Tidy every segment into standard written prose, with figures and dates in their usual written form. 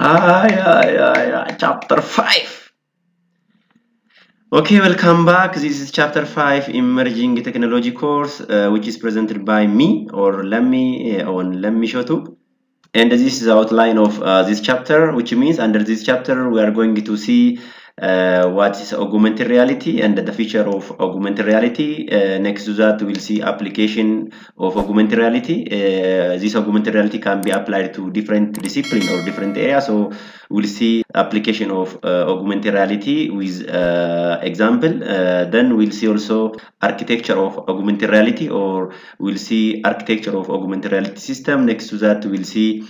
Ay, ay, ay, ay, chapter 5. Okay, welcome back. This is chapter 5 Emerging Technology course, which is presented by me or Lemmy on Lemmy Shotu. And this is the outline of this chapter, which means under this chapter we are going to see what is augmented reality and the feature of augmented reality. Next to that, we'll see application of augmented reality. This augmented reality can be applied to different discipline or different areas. So we'll see application of augmented reality with example. Then we'll see also architecture of augmented reality, or we'll see architecture of augmented reality system. Next to that, we'll see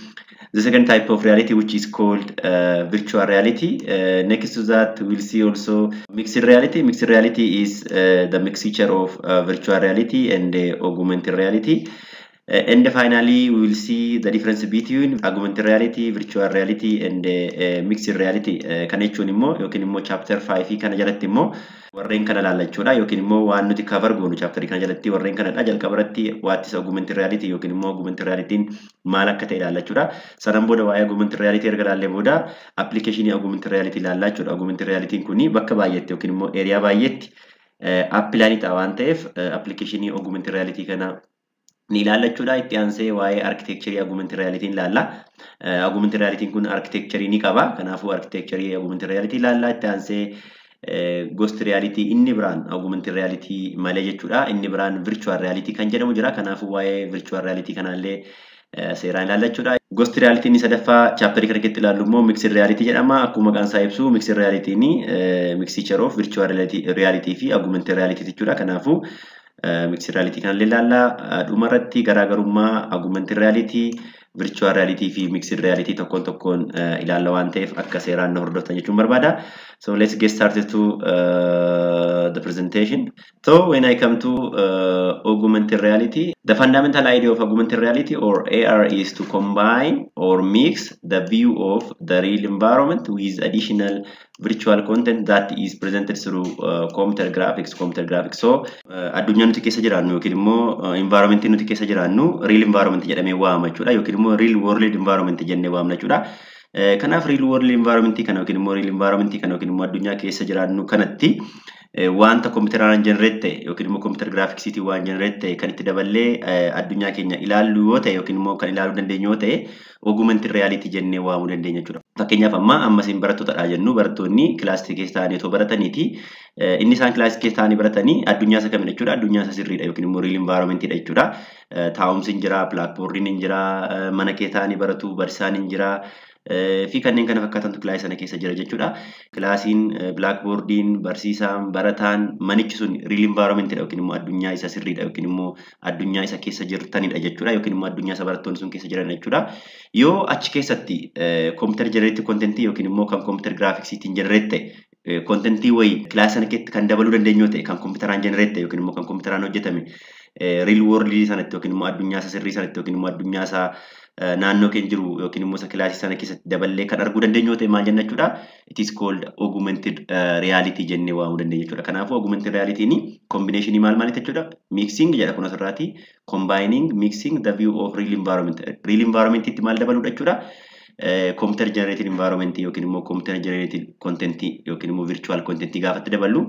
the second type of reality, which is called virtual reality. Next to that, we'll see also mixed reality. Mixed reality is the mixture of virtual reality and augmented reality. And finally, we will see the difference between augmented reality, virtual reality, and mixed reality. Kana jechuun immoo yookiin immoo chapter 5 kana jalatti immoo warreen kana ilaallachuudha yookiin immoo waan nuti cover goonu chapter kana jalatti warreen kanadha. Jalqaba irratti what is augmented reality yookiin immoo augmented reality'n maal akka ta'e ilaallachuudha. Sanaan booda waa'ee augmented reality erga ilaallee booda application augmented reality ilaallachuudha. Augmented reality'n kuni bakka baay'eetti yookiin immoo area baay'eetti apply ta'a waan ta'eef application augmented reality kana ni ilaallachuudha. Itti aansee waa'ee architecture augmented reality ilaalla. Augmented reality kun architecture ni qaba. Kanaafuu architecture augmented reality ilaalla. Itti aansee gosti reality inni biraan augmented reality malee jechuudha. Inni biraan virtual reality kan jedhamu jira. Kanaafuu waa'ee virtual reality kanallee seeraan ilaallachuudha. Gosti reality inni sadaffaa chapterii kana keessatti ilaallu immoo mixed reality jedhama. Akkuma maqaan isaa ibsu mixed reality ni mixture of virtual reality fi augmented reality jechuudha. Kanaafuu mixed reality kanallee ilaalla. Dhumarratti garaagarummaa augmented reality, virtual reality fi mixed reality tokkoon tokkoon ilaalla waan ta'eef akka seeraan na hordoftan jechuun barbaada. So let's get started to the presentation. So when I come to augmented reality, the fundamental idea of augmented reality or AR is to combine or mix the view of the real environment with additional virtual content that is presented through computer graphics. Computer graphics. So addunyaa nuti keessa jiraannu yookiin immoo environment nuti keessa jiraannu real environment jedhamee waamama jechuudha yookiin immoo real world environment jennee waamna jechuudha. Kanaaf real world environment kana yookiin immoo real environment kana yookiin immoo addunyaa keessa jiraannu kanatti wanta kompiitaraan generate ta'e yookiin immoo computer graphics waan generate ta'e kan itti daballee addunyaa keenya ilaallu yoo ta'e yookiin immoo kan ilaaluu dandeenyu yoo ta'e augmented reality jennee waamuu dandeenya jechuudha. Fakkeenyaaf amma isin barattootadha jennu, barattoonni kilaasii keessa taa'anii otoo barataniiti inni isaan kilaasii keessa taa'anii baratanii addunyaa isa kamidha jechuudha? Addunyaa isa sirriidha yookiin immoo real environmentidha jechuudha. Taa'umsi hin jira, blackboardiin hin jira, mana keessa taa'anii baratu, barsiisaan hin jira fi kanneen kana fakkaatantu kilaasii sana keessa jira jechuudha. Kilaasiin, blackboardiin, barsiisaan, barataan, manichi sun real environmentidha yookiin immoo addunyaa isa sirriidha yookiin immoo addunyaa isa keessa jirtanidha jechuudha yookiin immoo addunyaa isa barattoonni sun keessa jiran jechuudha. Yoo achi keessatti computer generated content yookiin immoo kan computer graphicstiin generate ta'e contentii wayii kilaasii sana keessatti kan dabaluu dandeenyu ta'e, kan kompiitaraan generate ta'e yookiin immoo kan kompiitaraan hojjetame real world sanatti yookiin immoo addunyaa isa sirrii sanatti yookiin immoo addunyaa isaa naannoo keenya jiru yookiin immoo isa kilaasii sana keessatti daballee kan arguu dandeenyu ta'e maal jenna jechuudha? It is called augmented reality jennee waamuu dandeenya jechuudha. Kanaafuu augmented reality ni combination maal maaliiti jechuudha? Mixing jedha kun asirraati. Combining, mixing the view of real environment. Real environment itti maal dabaluudha jechuudha? Computer generated environment yookiin immoo computer generated content yookiin immoo virtual content gaafatti daballu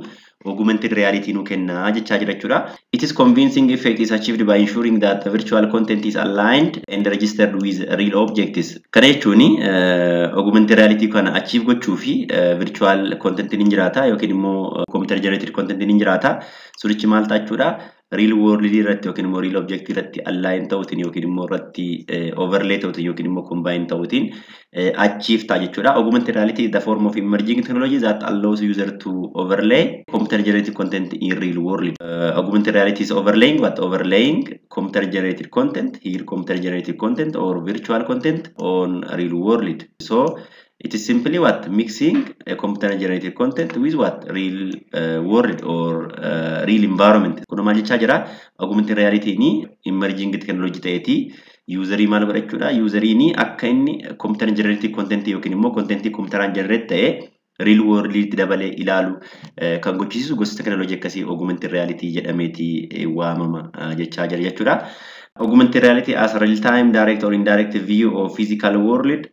augmented reality nu kenna jechaa jira jechuudha. It is convincing effect is achieved by ensuring that the virtual content is aligned and registered with real objects. Kana jechuun augmented reality kana achieve gochuu fi virtual content ni jiraata yookiin immoo computer generated content ni jiraata. Sunichi maal ta'a jechuudha? Real world irratti yookiin immoo real object irratti align ta'uutiin yookiin immoo irratti overlay ta'uutiin yookiin immoo combine ta'uutiin achieve ta'a jechuudha. Augmented reality is the form of emerging technology that allows user to overlay computer generated content in real world. Augmented reality is overlaying what? Overlaying computer generated content, here computer generated content or virtual content on real world. So it is simply what? Mixing a computer generated content with what? Real world or real environment. Kun maal jechaa jira? Augmented reality ni emerging technology ta'eeti userii maal godha jechuudha? Useriin akka inni computer generated content yookiin immoo content computeraan generate ta'e real world itti dabalee ilaalu kan gochisiisu gosa teknooloojii akkasii augmented reality jedhameeti waamama jechaa jira jechuudha. Augmented reality as a real-time, direct or indirect view of physical world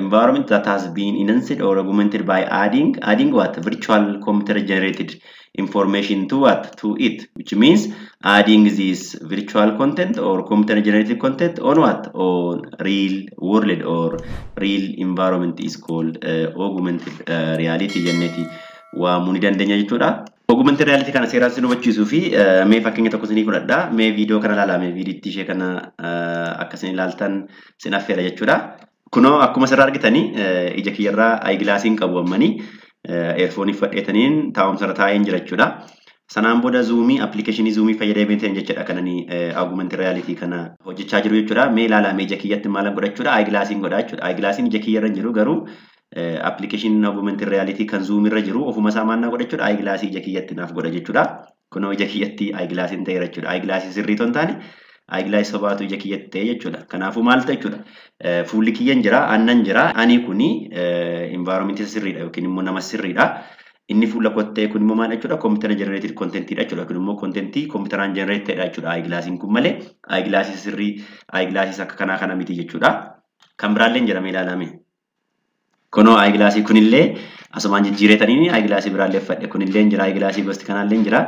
environment that has been enhanced or augmented by adding what? Virtual computer generated information to what? To it, which means adding this virtual content or computer generated content on what? On real world or real environment is called augmented reality jenneeti waamuu ni dandeenya jechuudha. Augmented reality kana seeraan sin hubachiisuu fi mee fakkeenya tokko isinii fudhadha. Mee viidiyoo kana ilaalaa, mee viidiyoottii ishee kana akka isin ilaaltan sin affeera jechuudha. Kunoo akkuma asirraa argitanii ija kiyyarraa eyeglassiin qabu ammanii earphoneii fudhadheetaniin taa'umsarra taa'een jira jechuudha. Sanaan booda Zoomii, applicationii Zoomii fayyadamee ta'een jechuudha kananii augmented reality kana hojjechaa jiru jechuudha. Mee ilaalaa, mee ija kiyyatti maalan godha jechuudha? Eyeglassiin godha jechuudha. Eyeglassiin ija kiyyarra hin jiru, garuu applicationiin augmented reality kan Zoom irra jiru ofuma isaa maal naa godha jechuudha? Eyeglassii ija kiyyatti naaf godha jechuudha. Kunoo ija kiyyatti eyeglassiin ta'eera jechuudha. Eyeglassii sirrii otoo hin taane eyeglassii sobaatu ija kiyyatti ta'e jechuudha. Kanaafuu maal ta'e jechuudha? Fuulli kiyyan jira, aannan jira. Ani kuni environment sirriidha yookiin immoo nama sirriidha. Inni fuula kootti ta'e kun immoo maal jechuudha? Computer generated contentidha jechuudha. Kun immoo contentii computeraan generate ta'edha jechuudha. Eyeglassiin kun malee eyeglassii sirrii, eyeglassii akka kanaa kana miti jechuudha. Kan biraallee hin jedhamee ilaalame. Kunoo eyeglassii kunillee asumaan jijjiireetanii eyeglassii biraallee uffadhe. Kunillee hin jira, eyeglassii gosti kanaallee hin jira.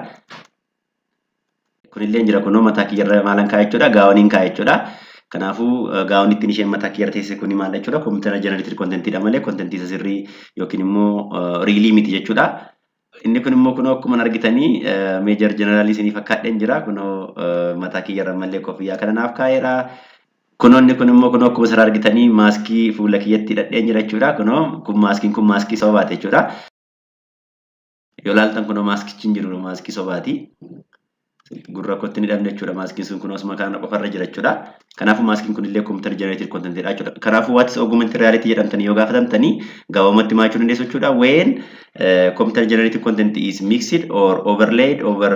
Kunillee hin jira. Kunoo mataa kiyyarra maalan kaa'e jechuudha? Gowniin kaa'e jechuudha. Kanaafuu gownii ittiin isheen mataa kiyyarra teesse kuni maal jechuudha? Computer generated contentidha malee contentii isa sirrii yookiin immoo realii miti jechuudha. Inni kun immoo kunoo akkuma argitanii major generalii isinii fakkaadheen jira. Kunoo mataa kiyyarra mallee koffiyyaa kana naaf kaa'eera. Kunoo inni kun immoo kunoo akkuma asirraa argitanii maaskii fuula kiyyatti hidhadheen jira jechuudha. Kunoo kun maaskiin kun maaskii sobaati jechuudha. Yoo ilaaltan kunoo maaskichi hin jiru, maaskii sobaati. Gurra kootti ni dhabne jechuudha. Maaskiin sun kunoo asuma kana qofarra jira jechuudha. Kanaafuu maaskiin kun illee computer generated contentidha jechuudha. Kanaafuu "What is augmented reality?" jedhamtanii yoo gaafatamtanii gabaabumatti maal jechuu dandeessu jechuudha? When computer generated content is mixed or overlaid over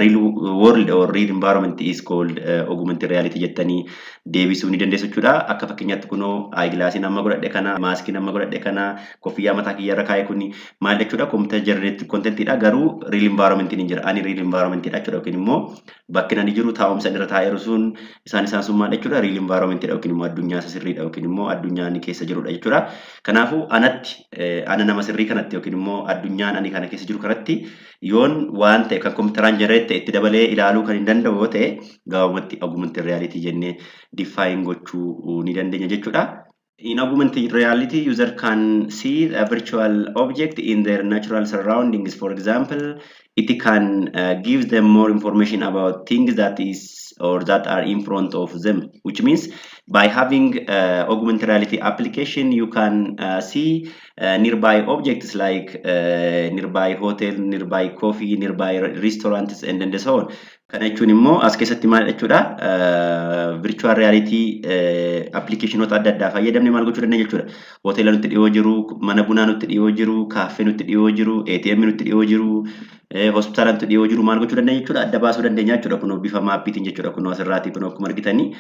real world or real environment is called augmented reality jettanii deebisuu ni dandeessu jechuudha. Akka fakkeenyaatti kunoo eyeglassiin amma godhadhe kana, maaskiin amma godhadhe kana, koffiyyaa mataa kiyyarra kaa'e kuni maal jechuudha? Computer generated contentidha, garuu real environment ni jira. Ani real environmentidha jechuudha, yookiin immoo bakki ani jiru, taa'umsa irra taa'eeru sun, isaan sun maal jechuudha? Real environmentidha yookiin immoo addunyaa isa sirriidha yookiin immoo addunyaa ani keessa jirudha jechuudha. Kanaafuu anatti, ana nama sirrii kanatti yookiin immoo addunyaan ani kana keessa jiru kanatti yoon waan ta'e kan kompiitaraan generate ta'e itti dabalee ilaaluu kan hin danda'u yoo ta'e, gabaabumatti augmented reality jennee define gochuu ni dandeenya jechuudha. In augmented reality, user can see a virtual object in their natural surroundings. For example, it can give them more information about things that is or that are in front of them, which means by having augmented reality application, you can see nearby objects like nearby hotel, nearby coffee, nearby restaurants, and then so on. Kana jechuun immoo as keessatti maal jechuudha? Virtual reality applicationoota adda addaa fayyadamne maal gochuu dandeenya jechuudha? Hoteela nutti dhiyoo jiru, mana bunaa nutti dhiyoo jiru, kaaffee nutti dhiyoo jiru, ATM nutti dhiyoo jiru, hospitaala nutti dhiyoo jiru maal gochuu dandeenya jechuudha? Adda baasuu dandeenya jechuudha. Kunoo bifa maappiitiin jechuudha. Kunoo asirraati, kunoo akkuma argitanii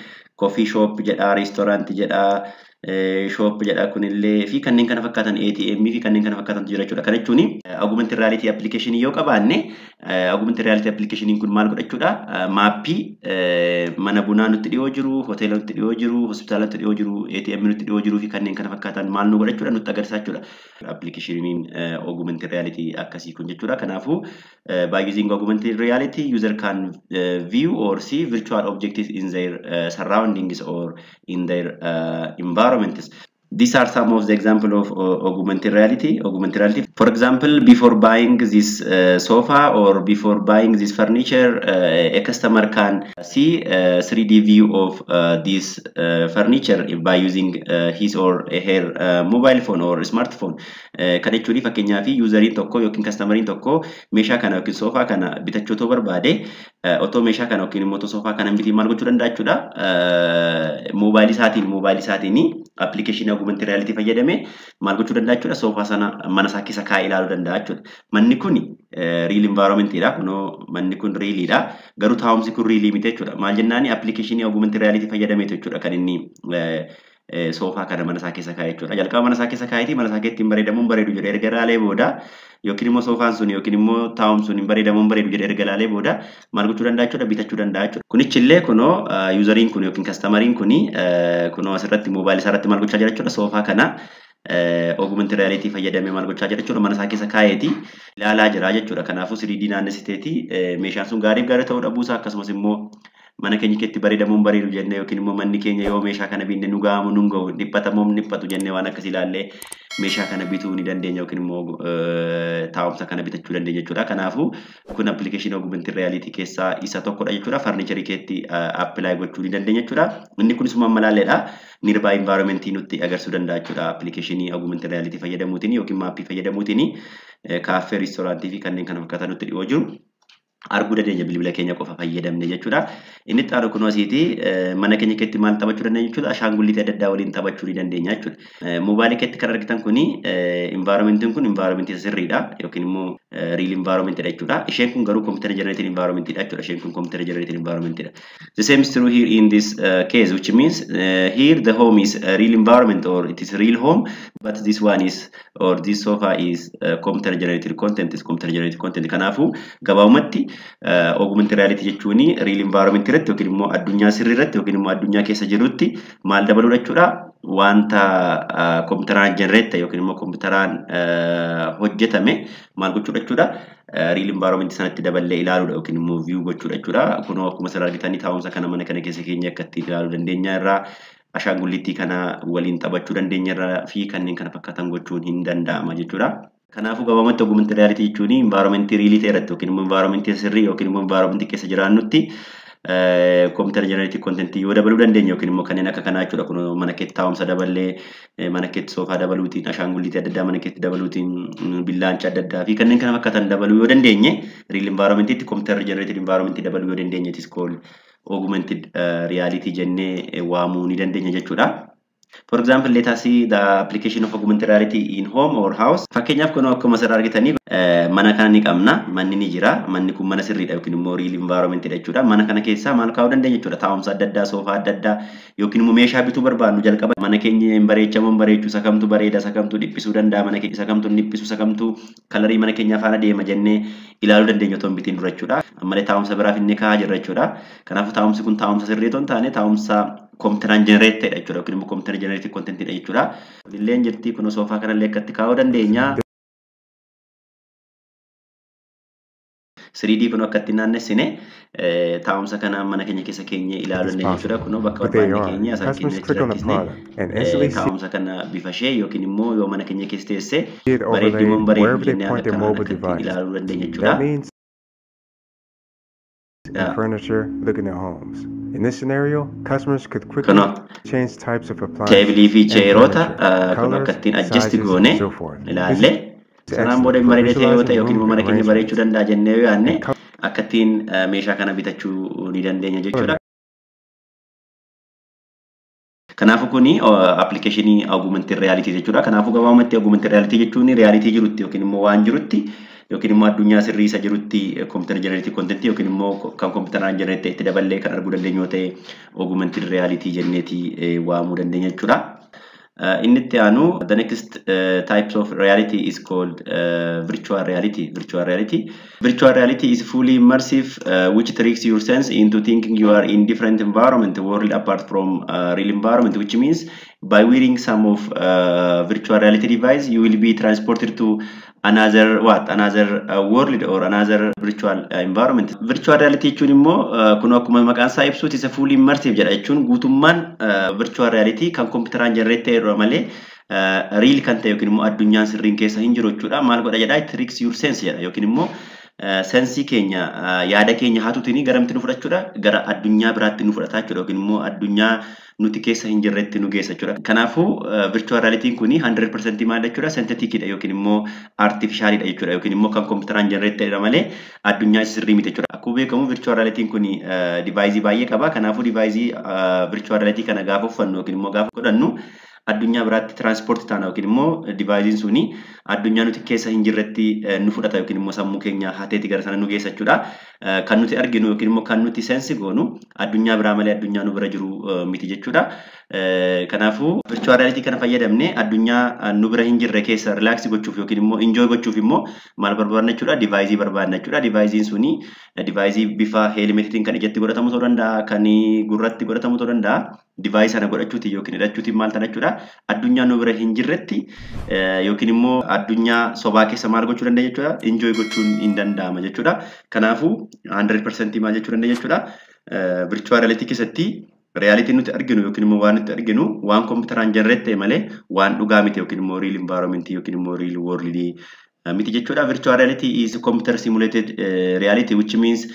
coffee shop jedha, restaurant jedha, shop jedha kunillee fi kanneen kana fakkaatan, ATM fi kanneen kana fakkaatantu jira jechuudha. Kana jechuun augmented reality application yoo qabaanne, augmented reality application kun maal godha jechuudha? Maappii mana bunaa nutti dhiyoo jiru, hoteela nutti dhiyoo jiru, hospitaala nutti dhiyoo jiru, ATM nutti dhiyoo jiruu fi kanneen kana fakkaatan maal nu godha jechuudha? Nutti agarsiisa jechuudha. Applicationiin augmented reality akkasii kun jechuudha. Kanaafuu by using augmented reality, user can view or see virtual objects in their surroundings or in their environments. These are some of the example of augmented reality. Augmented reality. For example, before buying this sofa or before buying this furniture, a customer can see a 3D view of this furniture by using his or her mobile phone or smartphone. Kan jechuun fakkeenyaaf useriin tokko yookiin customeriin tokko meeshaa kana yookiin soofaa kana bitachuu otoo barbaade, otoo meeshaa kana yookiin immoo soofaa kana bitii maal gochuu danda'a jechuudha? Moobaayilii isaatiin applicationii augmented reality fayyadamee maal gochuu danda'a jechuudha? Soofaa sana mana isaa keessa kaa'ee ilaaluu danda'a jechuudha. Manni kun real environmentidha. Kunoo manni kun realiidha. Garuu taa'umsi kun realii miti jechuudha. Maal jennaani? Applicationii augmented reality fayyadameetu jechuudha kan inni Soofaa kana mana isaa keessa kaa'e jechuudha. Jalqaba mana isaa keessa kaa'eeti mana isaa keessatti hin bareedamu hin bareedu jedhee erga ilaalee booda yookiin immoo soofaan sun yookiin immoo taa'umsi sun hin bareedamu hin bareedu jedhee erga ilaalee booda maal gochuu danda'a jechuudha bitachuu danda'a jechuudha. Kunichillee kunoo useriin kun yookiin customeriin kuni kunoo asirratti moobaayilii isaa irratti maal gochaa jira jechuudha soofaa kana augmented reality fayyadamee maal gochaa jira jechuudha mana isaa keessa kaa'eeti ilaalaa jira jechuudha. Kanaafuu 3D naannessiteeti meeshaan sun gaariif gaarii ta'uu dhabuusaa akkasumas immoo mana keenya keessatti bareedamuun bareedu jennee yookiin immoo manni keenya yoo meeshaa kana binne nu ga'amu nu ga'u dhiphatamoo hin dhiphatu jennee waan akkasii ilaallee meeshaa kana bituu ni dandeenya yookiin immoo taa'umsa kana bitachuu dandeenya jechuudha. Kanaafuu kun application augmented reality keessaa isa tokkodha jechuudha. Furnitureii keetti apply gochuu ni dandeenya jechuudha. Inni kunis amma ilaalleedha. Nearby environment nutti agarsiisuu danda'a jechuudha. Application augmented reality fayyadamuutiin yookiin mapii fayyadamuutiin kaaffee, restaurantii fi kanneen kana fakkaatan nutti dhiyoo jiru arguu dandeenya bilbila keenya qofa fayyadamne jechuudha. Inni itti aanu kun asiiti mana keenya keessatti maal taphachuu dandeenya jechuudha. Ashaangulliitii adda addaa waliin taphachuu ni dandeenya jechuudha. Moobaayilii keessatti kan argitan kuni environmentiin kun environmentii sirriidha yookiin immoo real environmentidha jechuudha. Isheen kun garuu computer generated environmentidha jechuudha. Isheen kun computer generated environmentidha. The same is true here in this case, which means here the home is a real environment or it is real home, but this one is or this sofa is computer generated content is computer generated content. Kanaafuu gabaabumatti augmented reality jechuun real environment irratti yookiin immoo addunyaa sirrii irratti yookiin immoo addunyaa keessa jirutti maal dabaluudha jechuudha. Wanta kompiitaraan generate ta'e yookiin immoo kompiitaraan hojjetame maal gochuudha jechuudha. Real environment sanatti daballee ilaaluudha yookiin immoo view gochuudha jechuudha. Kunoo akkuma asirraa argitanii taa'umsa kana mana kana keessa keenya akka ittiin ilaaluu dandeenya irraa ashaangulliittii kana waliin taphachuu dandeenya irraa fi kanneen kana fakkaatan gochuun hin danda'ama jechuudha. Kanaafuu gabaabumatti augmented reality jechuun environment realii ta'e irratti yookiin immoo environment sirrii yookiin immoo environment keessa jiraannutti computer generated content yoo dabaluu dandeenya yookiin immoo kanneen akka kanaa jechuudha. Kun mana keetti taa'umsa daballee mana keetti soofaa dabaluutiin ashaangulliitii adda addaa mana keetti dabaluutiin billaancha adda addaa fi kanneen kana fakkaatan dabaluu yoo dandeenye real environmentiitti computer generated environment dabaluu yoo dandeenye it is called augmented reality jennee waamuu ni dandeenya jechuudha. For example, let us see the application of augmented reality in home or house. Fakkeenyaaf kun akkuma asirraa argitanii mana kana ni qabna. Manni ni jira. Manni kun mana sirriidha yookiin immoo real environment dha jechuudha. Mana kana keessaa maal kaa'uu dandeenya jechuudha. Taa'umsa adda addaa, soofaa adda addaa yookiin immoo meeshaa bituu barbaadnu jalqaba mana keenya hin bareechamoo hin bareechuu, isa kamtu bareeda, isa kamtu dhiphisuu danda'a, mana keenya isa kamtu hin dhiphisu, isa kamtu colorii mana keenyaa faana deema jennee ilaaluu dandeenya otoo hin bitiin dura jechuudha. Ammallee taa'umsa biraaf inni kaa'aa jirra jechuudha. Kanaafuu taa'umsi kun taa'umsa sirrii otoo hin taane taa'umsa kompiitaraan generate ta'edha jechuudha yookiin immoo computer generated contentidha jechuudha. Kunillee jirti kun soofaa kanallee akkatti kaa'uu dandeenya. 3D kun akkatti naannessine taa'umsa kana mana keenya keessa keenyee ilaaluu dandeenya jechuudha. Kunoo bakka barbaanne keenya asaan keenya rakkisne taa'umsa kana bifa ishee yookiin immoo yoo mana keenya keessa teesse bareeddi moo hin bareeddu jennee haala kanaan akkatti ilaaluu dandeenya jechuudha. And furniture looking at homes. In this scenario, customers could quickly change types of appliances Tableii fi chairoota kun akka ittiin adjust goone ilaalle sanaan booda hin bareedee ta'e yoo ta'e yookiin immoo mana keenya bareechuu danda'a jennee yoo yaadne akka ittiin meeshaa kana bitachuu ni dandeenya jechuudha. Kanaafuu kuni applicationii augmented reality jechuudha. Kanaafuu gabaabumatti augmented reality jechuun reality jirutti yookiin immoo waan jirutti yookiin immoo addunyaa sirrii isa jirutti computer generated content yookiin immoo kan kompiitaraan generate itti daballee kan arguu dandeenyu yoo ta'e augmented reality jenneeti waamuu dandeenya jechuudha. Inni itti aanu, the next types of reality is called virtual reality. Virtual reality. Virtual reality is fully immersive, which tricks your sense into thinking you are in different environment, world apart from real environment, which means by wearing some of virtual reality device, you will be transported to another what? Another world or another virtual environment. Virtual reality jechuun immoo kun akkuma maqaan isaa ibsuuti isa fully immersive jedha jechuun guutummaan virtual reality kan kompiitaraan generate ta'e malee real kan ta'e yookiin immoo addunyaan sirriin keessa hin jiru jechuudha. Maal godha jedha? It tricks your sense jedha yookiin immoo senseii keenya yaada keenya hatuutiin garamtti nu fudhachuudha gara addunyaa biraatti nu fudhata jechuudha yookiin immoo addunyaa nuti keessa hin jirretti nu geessa jechuudha. Kanaafuu virtual realityin kun 100% maal jechuudha syntheticidha yookiin immoo artificialidha jechuudha yookiin immoo kan kompiitaraan generate ta'edha malee addunyaa sirrii miti jechuudha. Akkuma beekamu virtual realityin kun deviceii baay'ee qaba. Kanaafuu deviceii virtual reality kana gaafa uffannu yookiin immoo gaafa godhannu addunyaa biraatti transport taana yookiin immoo deviceiin suni addunyaa nuti keessa hin jirretti nu fudhata yookiin immoo sammuu keenya hateeti gara sana nu geessa jechuudha. Kan nuti arginu yookiin immoo kan nuti sense goonu addunyaa biraa malee addunyaa nu bira jiru miti jechuudha. Kanaafuu virtual reality kana fayyadamne addunyaa nu bira hin jirre keessa relax gochuuf yookiin immoo enjoy gochuuf immoo maal barbaadna jechuudha? Device barbaadna jechuudha. Device'n suni device bifa helmetiitiin kan ijatti godhatamu ta'uu danda'a, kan gurratti godhatamu ta'uu danda'a. Device sana godhachuutiin yookiin hidhachuutiin maal ta'a jechuudha? Addunyaa nu bira hin jirretti yookiin immoo addunyaa sobaa keessa maal gochuu dandeenya jechuudha? Enjoy gochuun hin danda'ama jechuudha. Kanaafuu 100% maal jechuu dandeenya jechuudha? Virtual reality keessatti reality nuti arginu yookiin immoo waan nuti arginu waan kompiitaraan generate ta'e malee waan dhugaa miti yookiin immoo real environment yookiin immoo real world miti jechuudha. Virtual reality is computer simulated reality, which means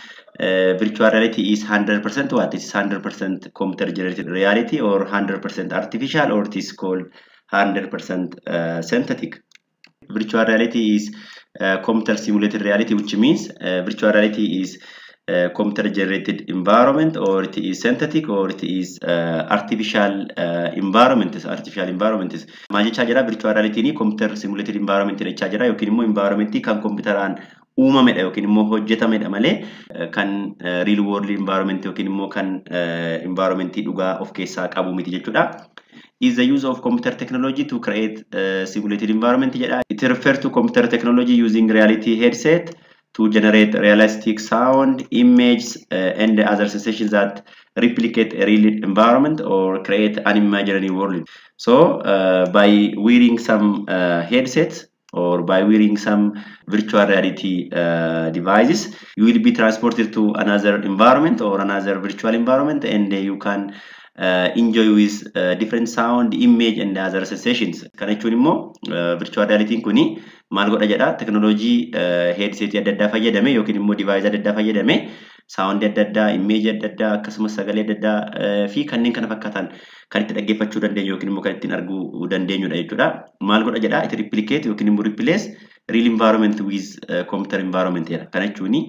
virtual reality is 100% what? It is 100% computer generated reality or 100% artificial, or it is called 100% synthetic. Virtual reality is computer simulated reality, which means virtual reality is computer generated environment, or it is synthetic, or it is artificial environment. Artificial environment maal jechaa jira? Virtual reality ni computer simulated environment jechaa jira yookiin immoo environment kan computeraan uumamedha yookiin immoo hojjetamedha malee kan real world environment yookiin immoo kan environment dhugaa of keessaa qabu miti jechuudha. Is the use of computer technology to create simulated environment jedha. It refers to computer technology using reality headset to generate realistic sound, image, and other sensations that replicate a real environment or create an imaginary world. So, by wearing some headsets or by wearing some virtual reality devices, you will be transported to another environment or another virtual environment, and you can enjoy with different sound, image, and other sensations. Kana jechuun immoo virtual reality kuni maal godha jedha? Teknooloojii headset adda addaa fayyadame yookiin immoo device adda addaa fayyadame sound adda addaa, image adda addaa, akkasumas sagalee adda addaa fi kanneen kana fakkaatan kan itti dhaggeeffachuu dandeenyu yookiin immoo kan ittiin arguu dandeenyudha jechuudha. Maal godha jedha? It replicate yookiin immoo replace real environment with computer environment jedha. Kana jechuuni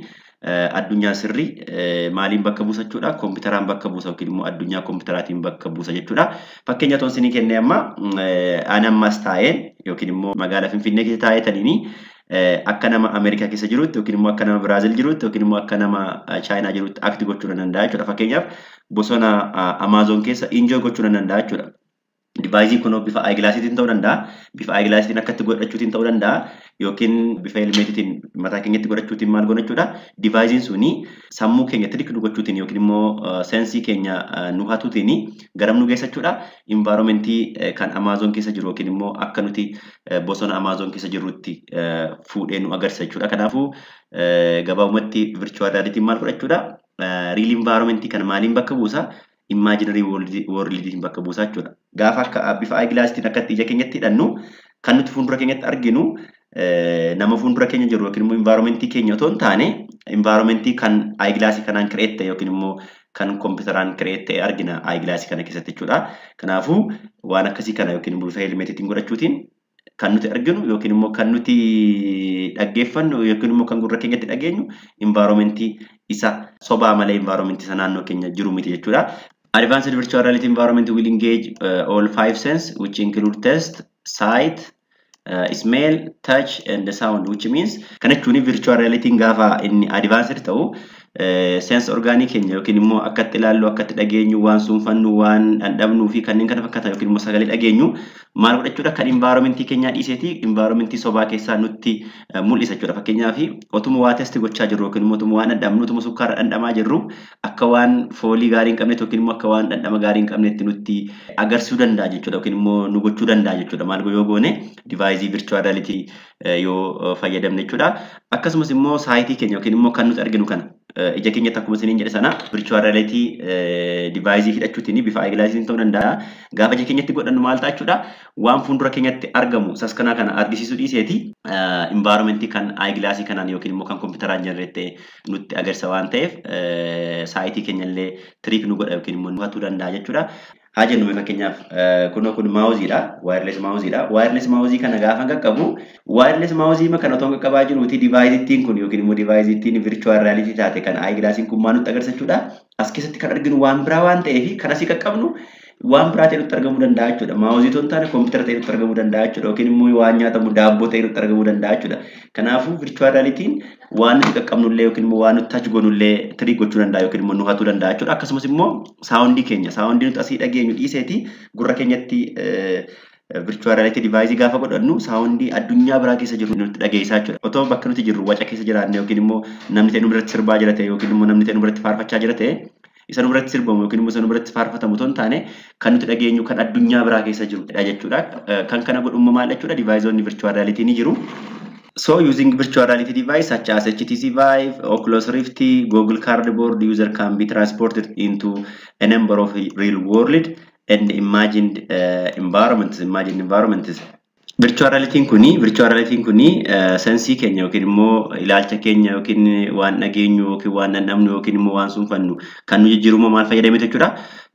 addunyaa sirrii maaliin bakka buusa jechuudha? Kompiitaraan bakka buusa yookiin immoo addunyaa kompiitaraatiin bakka buusa jechuudha. Fakkeenya toon isinii kennee, amma ani ammas taa'een yookiin immoo magaalaa Finfinnee keessa taa'ee taniini akka nama Ameerikaa keessa jirutti yookiin immoo akka nama Biraazil jirutti yookiin immoo akka nama Chaayinaa jirutti act gochuu nan danda'a jechuudha. Fakkeenyaaf bosona Amaazon keessa enjoy gochuu nan danda'a jechuudha. Device kun bifa eyeglassiitiin ta'uu danda'a, bifa eyeglassiitiin akkatti godhachuutiin ta'uu danda'a, yookiin bifa helmetiitiin mataa keenyatti godhachuutiin maal goona jechuudha? Deviceiin suni sammuu keenya trick nu gochuutiin yookiin immoo sense keenya nu hatuutiin garam nu geessa jechuudha? Environmentii kan Amaazon keessa jiru yookiin immoo akka nuti bosona Amaazon keessa jirrutti fuudhee nu agarsiisa jechuudha. Kanaafuu gabaabumatti virtual reality maal godha jechuudha? Real environmentii kana maaliin bakka buusa? Imaginary world bakka buusa jechuudha. Gaafa akka bifa eyeglassiitiin akkatti ija keenyatti hidhannu, kan nuti fuuldura keenyatti arginu nama fuuldura keenya jiru yookiin immoo environmentii keenya otoo hin taane, environmentii kan eyeglassii kanaan create ta'e yookiin immoo kan kompiitaraan create ta'e argina eyeglassii kana keessatti jechuudha. Kanaafuu waan akkasii kana yookiin immoo bifa helmetiitiin godhachuutiin kan nuti arginu yookiin immoo kan nuti dhaggeeffannu yookiin immoo kan gurra keenyatti dhageenyu environmentii isa sobaa malee environmentii isa naannoo keenya jiru miti jechuudha. Advanced virtual reality environment will engage all five senses, which include taste, sight, smell, touch and sound, which means kana jechuun virtual reality gaafa inni advanced ta'u sense organii keenya yookiin immoo akkatti ilaallu, akkatti dhageenyu, waan suunfannu, waan dhandhamnuu fi kanneen kana fakkaatan yookiin immoo sagalee dhageenyu maal godhachuudha? Kan environmentii keenyaa dhiiseeti environmentii sobaa keessaa nutti mul'isa jechuudha. Fakkeenyaaf otuma waa taste gochaa jirru yookiin immoo otuma waan dhandhamnu, otuma sukkaara dhandhamaa jirru, akka waan foolii gaarii hin qabnetti yookiin immoo akka waan dhandhama gaarii hin qabnetti nutti agarsiisuu danda'a jechuudha yookiin immoo nu gochuu danda'a jechuudha. Maal yoo goone? Device virtual reality yoo fayyadamne jechuudha. Akkasumas immoo sightii keenya yookiin immoo kan nuti arginu kana ija keenyatti, akkuma isiniin jedhe sana, virtual reality device hidhachuutiin bifa eyeglassiin ta'uu danda'a. Gaafa ija keenyatti godhannu maal ta'a jechuudha? Waan fuuldura keenyatti argamu saskanaa kana argisiisuu dhiiseeti environmentii kan eyeglassii kanaan yookiin immoo kan kompiitaraan generate nutti agarsiisa waan ta'eef, sightii keenya illee trick nu godha yookiin immoo nu hatuu danda'a jechuudha. Haa jennu, fakkeenyaaf kunoo kun mouseiidha. Wireless mouseiidha. Wireless mouse kana gaafa qaqqabu, wireless mouse kana otoo qaqqabaa jiruuti, devicettiin kun yookiin immoo devicettiin virtual reality taate kan eyeglassiin kun maal nutti agarsiisa jechuudha? As keessatti kan arginu waan biraa waan ta'eef, kan asii qaqqabnu waan biraa ta'e nutti argamuu danda'a jechuudha. Maawuzii otoo hin taane kompiitara ta'e nutti argamuu danda'a jechuudha. Yookiin immoo waan nyaatamu daabboo ta'e nutti argamuu danda'a jechuudha. Kanaafuu virtual reality'n waan nuti qaqqabnullee yookiin immoo waan nuti touch goonullee trick gochuu danda'a yookiin immoo nu hatuu danda'a jechuudha. Akkasumas immoo saawundii keenya saawundii nuti asii dhageenyu dhiiseeti gurra keenyatti virtual reality device gaafa godhannu saawundii addunyaa biraa keessa jiru nutti dhageessaa jechuudha. Otoo bakka nuti jirru waca keessa jiraanne yookiin immoo namni ta'e nu biratti sirbaa jira ta'e yookiin immoo namni ta'e nu biratti faarfachaa jira ta'e isa nu biratti sirbamu yookiin immoo isa nu biratti faarfatamu otoo hin taane kan nuti dhageenyu kan addunyaa biraa keessa jirudha jechuudha. Kan kana godhummaa maal jechuudha? Deviceonni virtual reality ni jiru. So using virtual reality device such as HTC Vive, Oculus Rift, Google Cardboard, user can be transported into a number of real world and imagined environments. Imagined environments. Virtual reality kuni sensii keenya yookiin immoo ilaalcha keenya yookiin waan dhageenyu yookiin waan dhandhamnu yookiin immoo waan sunfannu kan nu jijjiirummaa maal fayyadame jechuudha.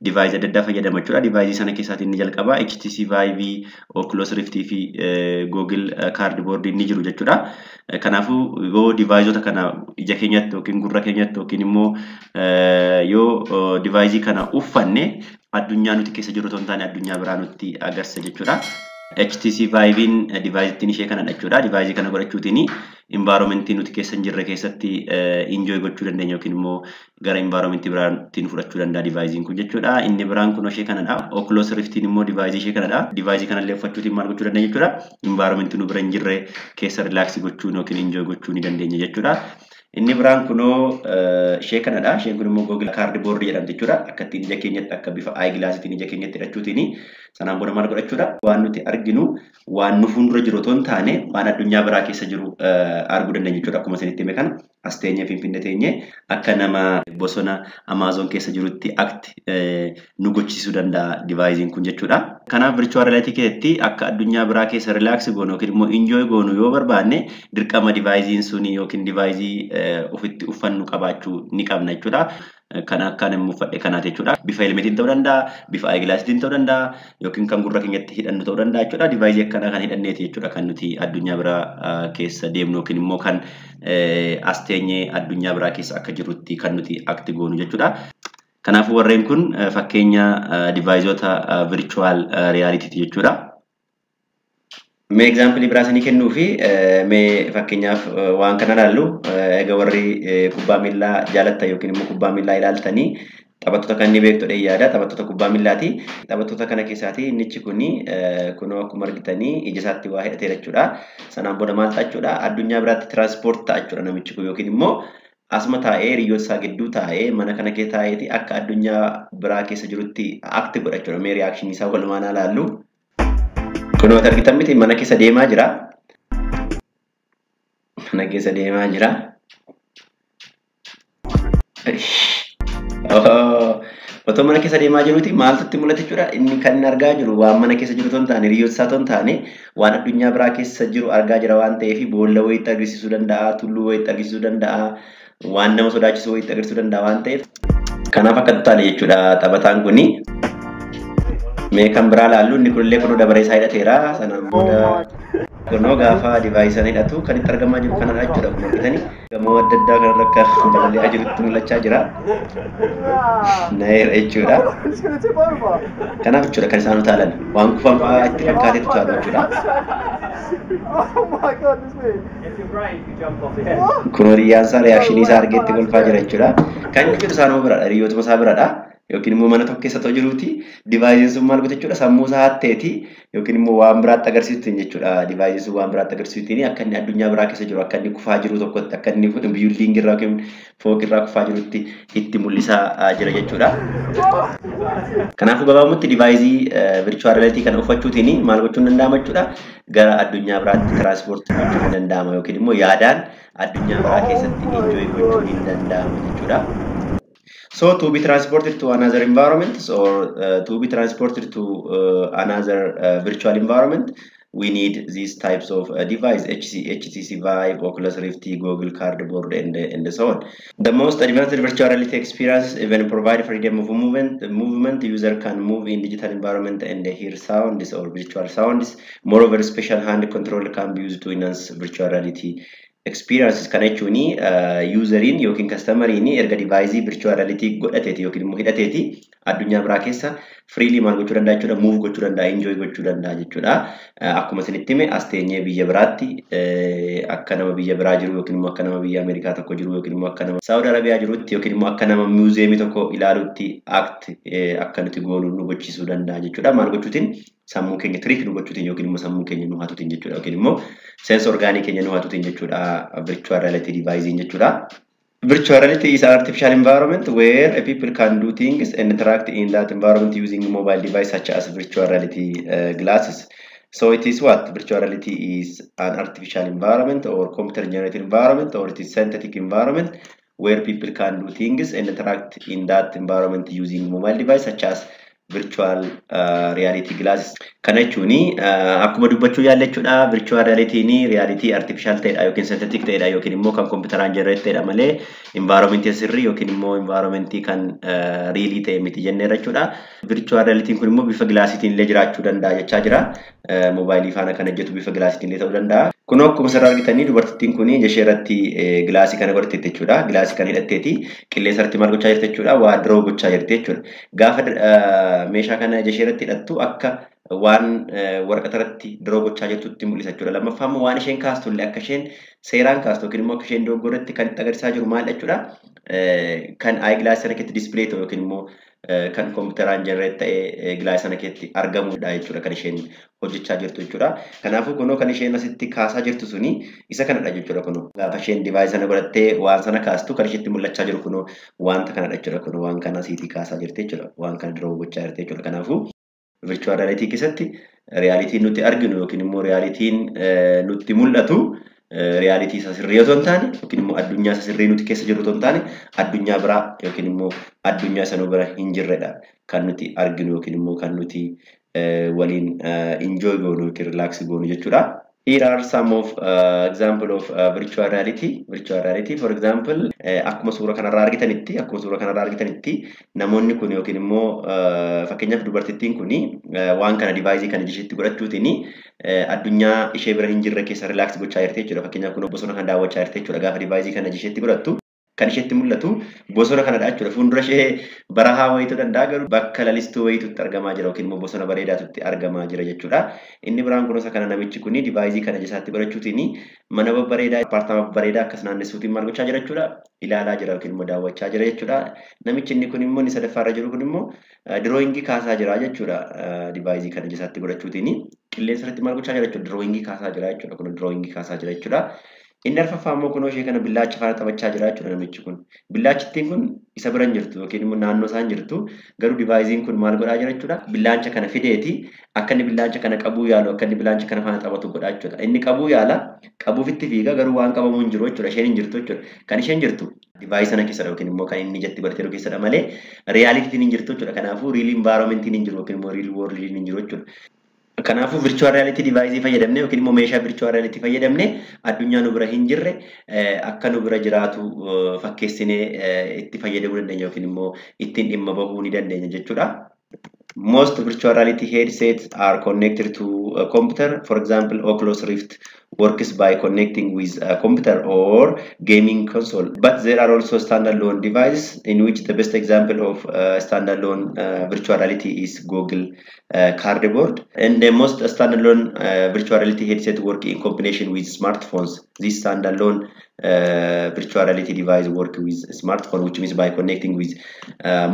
Device adda addaa fayyadama jechuudha. Device sana keessaatiin inni jalqaba HTC Vive, Oculus Rift fi Google Cardboard ni jiru jechuudha. Kanaafuu yoo deviceota kana ija keenyatti yookiin gurra keenyatti yookiin immoo yoo device kana uffanne addunyaa nuti keessa jirru otoo hin taane addunyaa biraa nutti agarsiisa jechuudha. HTC Vive'n device ishee kanadha jechuudha. Device kana godhachuutiin environmentii nuti keessa hin jirre keessatti enjoy gochuu dandeenya yookiin immoo gara environmentii biraatti nu fudhachuu danda'a device'n kun jechuudha. Inni biraan kun ishee kanadha. Oculus Rift'n immoo device ishee kanadha. Device kanallee uffachuutiin maal gochuu dandeenya jechuudha? Environmentii nu bira hin jirre keessa relax gochuu yookiin enjoy gochuu ni dandeenya jechuudha. Inni biraan kunoo ishee kanadha. Isheen kun immoo Google Cardboard jedhamti jechuudha. Akka ittiin ija keenyatti akka bifa eyeglassiitiin ija keenyatti hidhachuutiin sanaan booda maal godhachuudha? Waan nuti arginu waan nu fuuldura jiru otoo hin taane waan addunyaa biraa keessa jiru arguu dandeenya jechuudha. Akkuma isinitti hime kana as teenyee Finfinnee teenyee akka nama bosona Amaazon keessa jirutti act nu gochisiisuu danda'a device'n kun jechuudha. Kanaaf virtual reality keessatti akka addunyaa biraa keessa relax goonu yookiin immoo enjoy goonu yoo barbaanne dirqama device'n suni yookiin device ofitti uffannu qabaachuu ni qabna jechuudha. Kan akkaan immoo uffadhe kanaati jechuudha. Bifa helmetiin ta'uu danda'a, bifa eyeglassiitiin ta'uu danda'a, yookiin kan gurra keenyatti hidhannu ta'uu danda'a jechuudha. Device akkanaa kan hidhanneeti jechuudha kan nuti addunyaa biraa keessa deemnu yookiin immoo kan as teenyee addunyaa biraa keessa akka jirrutti kan nuti act goonu jechuudha. Kanaafuu warreen kun fakkeenya deviceota virtual reality jechuudha. Mee example biraa isinii kennuu fi mee fakkeenyaaf waan kana ilaallu. Egaa warri kubbaa miillaa jaalattan yookiin immoo kubbaa miillaa ilaaltanii taphattoota kan inni beektu yaada taphattoota kubbaa miillaati. Taphattoota kana keessaati innichi kuni kunoo akkuma argitanii ija isaatti waa hidhateera jechuudha. Sanaan booda maal ta'a jechuudha? Addunyaa biraatti transport ta'a jechuudha namichi kun yookiin immoo asuma taa'ee hiriyoota isaa gidduu taa'ee mana kana keessa taa'eeti akka addunyaa biraa keessa jirutti act godha jechuudha. Mee reactionii isaa walumaan ilaallu. Kunoo argitan miti, mana keessa deemaa jira. Mana keessa deemaa jira. Otoo mana keessa deemaa jiruuti maaltu itti mul'ata jechuudha? Inni kan inni argaa jiru waan mana keessa jiru otoo hin taane, hiriyoota isaa otoo hin taane, waan addunyaa biraa keessa jiru argaa jira waan ta'eef boolla wayiitti agarsiisuu danda'a, tulluu wayiitti agarsiisuu danda'a, waan nama sodaachisu wayiitti agarsiisuu danda'a waan ta'eef. Kanaaf akka taane jechuudha taphataan kuni. Mee kan biraa laallu. Inni kunillee kunoo dabaree isaa hidhateera. Sanaan booda kunoo gaafa device sana hidhatu kan itti argamaa jiru kanadha jechuudha. Kun argitanii gamoo adda addaa kanarra akka balali'aa jirutti mul'achaa jira. Na'eera jechuudha. It's gonna tip over. Kanaaf jechuudha kan isaan utaalan waan kufan fa'aa itti fakkaateetu utaalu jechuudha. Oh my goodness me. If you're brave, you jump off the edge. Kun hiriyyaan isaa reactionii isaa argeetti kolfaa jira jechuudha. Kan inni jedhu isaanuma biradha. Hiriyootuma isaa biradha. Yookiin immoo mana tokko keessa otoo jiruuti deviceiin sun maal goota jechuudha? Sammuu isaa hatteeti yookiin immoo waan biraatti agarsiistuun jechuudha. Deviceiin sun waan biraatti agarsiistuun akka inni addunyaa biraa keessa jiru, akka inni kufaa jiru tokkotti, akka inni building irraa yookiin fooqirraa kufaa jirutti itti mul'isaa jira jechuudha. Kanaafuu gabaabumatti device virtual reality kana uffachuutiin maal gochuun danda'ama jechuudha? Gara addunyaa biraatti transport gochuun ni danda'ama yookiin immoo yaadaan addunyaa biraa keessatti enjoy gochuun ni danda'ama jechuudha. So to be transported to another environment or to be transported to another virtual environment, we need these types of device: HTC Vive, Oculus Rift, Google Cardboard, and so on. The most advanced virtual reality experiences even provide freedom of movement. The movement user can move in digital environment and hear sounds or virtual sounds. Moreover, special hand control can be used to enhance virtual reality Experiences kana jechuun useriin yookiin customeriin erga device virtual reality godhateeti yookiin immoo hidhateeti addunyaa biraa keessa freely maal gochuu danda'a jechuudha, move gochuu danda'a, enjoy gochuu danda'a jechuudha. Akkuma isinitti hime as teenyee biyya biraatti akka nama biyya biraa jiru yookiin immoo akka nama biyya Ameerikaa tokko jiru yookiin immoo akka nama Saawud Arabiyaa jirutti yookiin immoo akka nama museumii tokko ilaalutti act akka nuti goonu nu gochiisuu danda'a jechuudha. Maal gochuutiin? Sammuu keenya trick nu gochuutiin yookiin immoo sammuu keenya nu hatuutiin jechuudha yookiin immoo sense organii keenya nu hatuutiin jechuudha virtual reality device jechuudha. Virtual reality is an artificial environment where a people can do things and interact in that environment using mobile device such as virtual reality glasses. So it is what? Virtual reality is an artificial environment or computer generated environment, or it is synthetic environment where people can do things and interact in that environment using mobile device such as virtual reality glasses. Kana jechuun akkuma dubbachuu yaalla jechuudha. Virtual reality'n reality artificial ta'edha yookiin synthetic ta'edha yookiin immoo kan kompiitaraan generate ta'edha malee environment sirrii yookiin immoo environment kan realii ta'e miti jenneerra jechuudha. Virtual reality'n kun immoo bifa glassiitiin illee jiraachuu danda'a jechaa jira. Moobaayilii faana kan hojjetu bifa glassiitiin illee ta'uu danda'a. Kun akkuma asirraa argitanii dubartittiin kun ija ishee irratti glassii kana godhatteetti jechuudha. Glassii kana hidhatteeti qilleensa irratti maal gochaa jirti jechuudha? Waa draw gochaa jirti jechuudha. Gaafa meeshaa kana ija ishee irratti hidhattu akka waan waraqata irratti draw gochaa jirtutti mul'isa jechuudha. Lammaffaa immoo waan isheen kaastu illee akka isheen seeraan kaastu yookiin immoo akka isheen dogoggorratti kan itti agarsiisaa jiru maal jechuudha? Kan eye glassii sana keessatti display ta'u yookiin immoo kan kompiitaraan generate ta'ee glassii sana keessatti argamudha jechuudha kan isheen hojjechaa jirtu jechuudha. Kanaafuu kunoo kan isheen asitti kaasaa jirtu suni isa kanadha jechuudha kunoo. Gaafa isheen deviceii sana godhattee waan sana kaastu kan isheetti mul'achaa jiru kunoo wanta kanadha jechuudha kunoo waan kana asiitii kaasaa jirti jechuudha. Waan kana draw gochaa jirti jechuudha. Kanaafuu virtual reality keessatti realityn nuti arginu yookiin immoo realityn nutti mul'atu reality isa sirrii otoo hin taane yookiin immoo addunyaa isa sirrii nuti keessa jirru otoo hin taane addunyaa biraa yookiin immoo addunyaa isa nu bira hin jirredha kan nuti arginu yookiin immoo kan nuti waliin enjoy goonu yookiin relax goonu jechuudha. Here are some of example of virtual reality. Virtual reality, for example, akkuma suura kanarraa argitanitti, akkuma suura kanarraa argitanitti namoonni kun yookiin immoo fakkeenyaaf dubartittiin kun waan kana deviceii kana isheetti godhachuutiin addunyaa ishee bira hin jirre keessa relax gochaa jirti jechuudha. Fakkeenyaaf kun bosona kana daawwachaa jirti jechuudha. Gaafa deviceii kana isheetti godhattu kan isheetti mul'atu bosona kanadha jechuudha. Fuuldura ishee barahaa wayiitu danda'a garuu bakka lalistuu wayiitutti argamaa jira yookiin immoo bosona bareedaatutti argamaa jira jechuudha. Inni biraan kunuunsa kana namichi kun deviceii kana isaatti godhachuutiin mana babbareedaa apartment babbareedaa akkas naannessuutiin maal gochaa jira jechuudha? Ilaalaa jira yookiin immoo daawwachaa jira jechuudha. Namichi inni kun immoo inni sadaffaarra jiru kun immoo drawingii kaasaa jira jechuudha. Deviceii kana isaatti godhachuutiin qilleensa irratti maal gochaa jira jechuudha? Drawingii kaasaa jira jechuudha. Kun drawingii kaasaa jira jechuudha. Inni arfaffaa immoo kunoo ishee kana billaacha faana taphachaa jira jechuudha namichi kun. Billaachittiin kun isa bira hin jirtu yookiin immoo naannoo isaa hin jirtu, garuu deviceiin kun maal godhaa jira jechuudha? Billaacha kana fideeti akka inni billaacha kana qabuu yaalu, akka inni billaacha kana faana taphatu godhaa jechuudha. Inni qabuu yaala, qabuufitti fiiga, garuu waan qabamuu hin jiru jechuudha. Isheen hin jirtu jechuudha. Kan isheen jirtu deviceii sana keessadha yookiin immoo kan inni ijatti godhatee jiru keessadha malee realityn hin jirtu jechuudha. Kanaafuu real environmentiin hin jiru yookiin immoo real worldiin hin jiru jechuudha. Kanaafuu virtual reality deviceii fayyadamne yookiin immoo meeshaa virtual reality fayyadamne addunyaa nu bira hin jirre akka nu bira jiraatu fakkeessinee itti fayyadamuu dandeenya yookiin immoo ittiin dhimma bahuu ni dandeenya jechuudha. Most virtual reality headsets are connected to a computer. For example, Oculus Rift works by connecting with a computer or gaming console. But there are also standalone devices, in which the best example of standalone virtual reality is Google Cardboard. And the most standalone virtual reality headset work in combination with smartphones. This standalone virtual reality device work with smartphone, which means by connecting with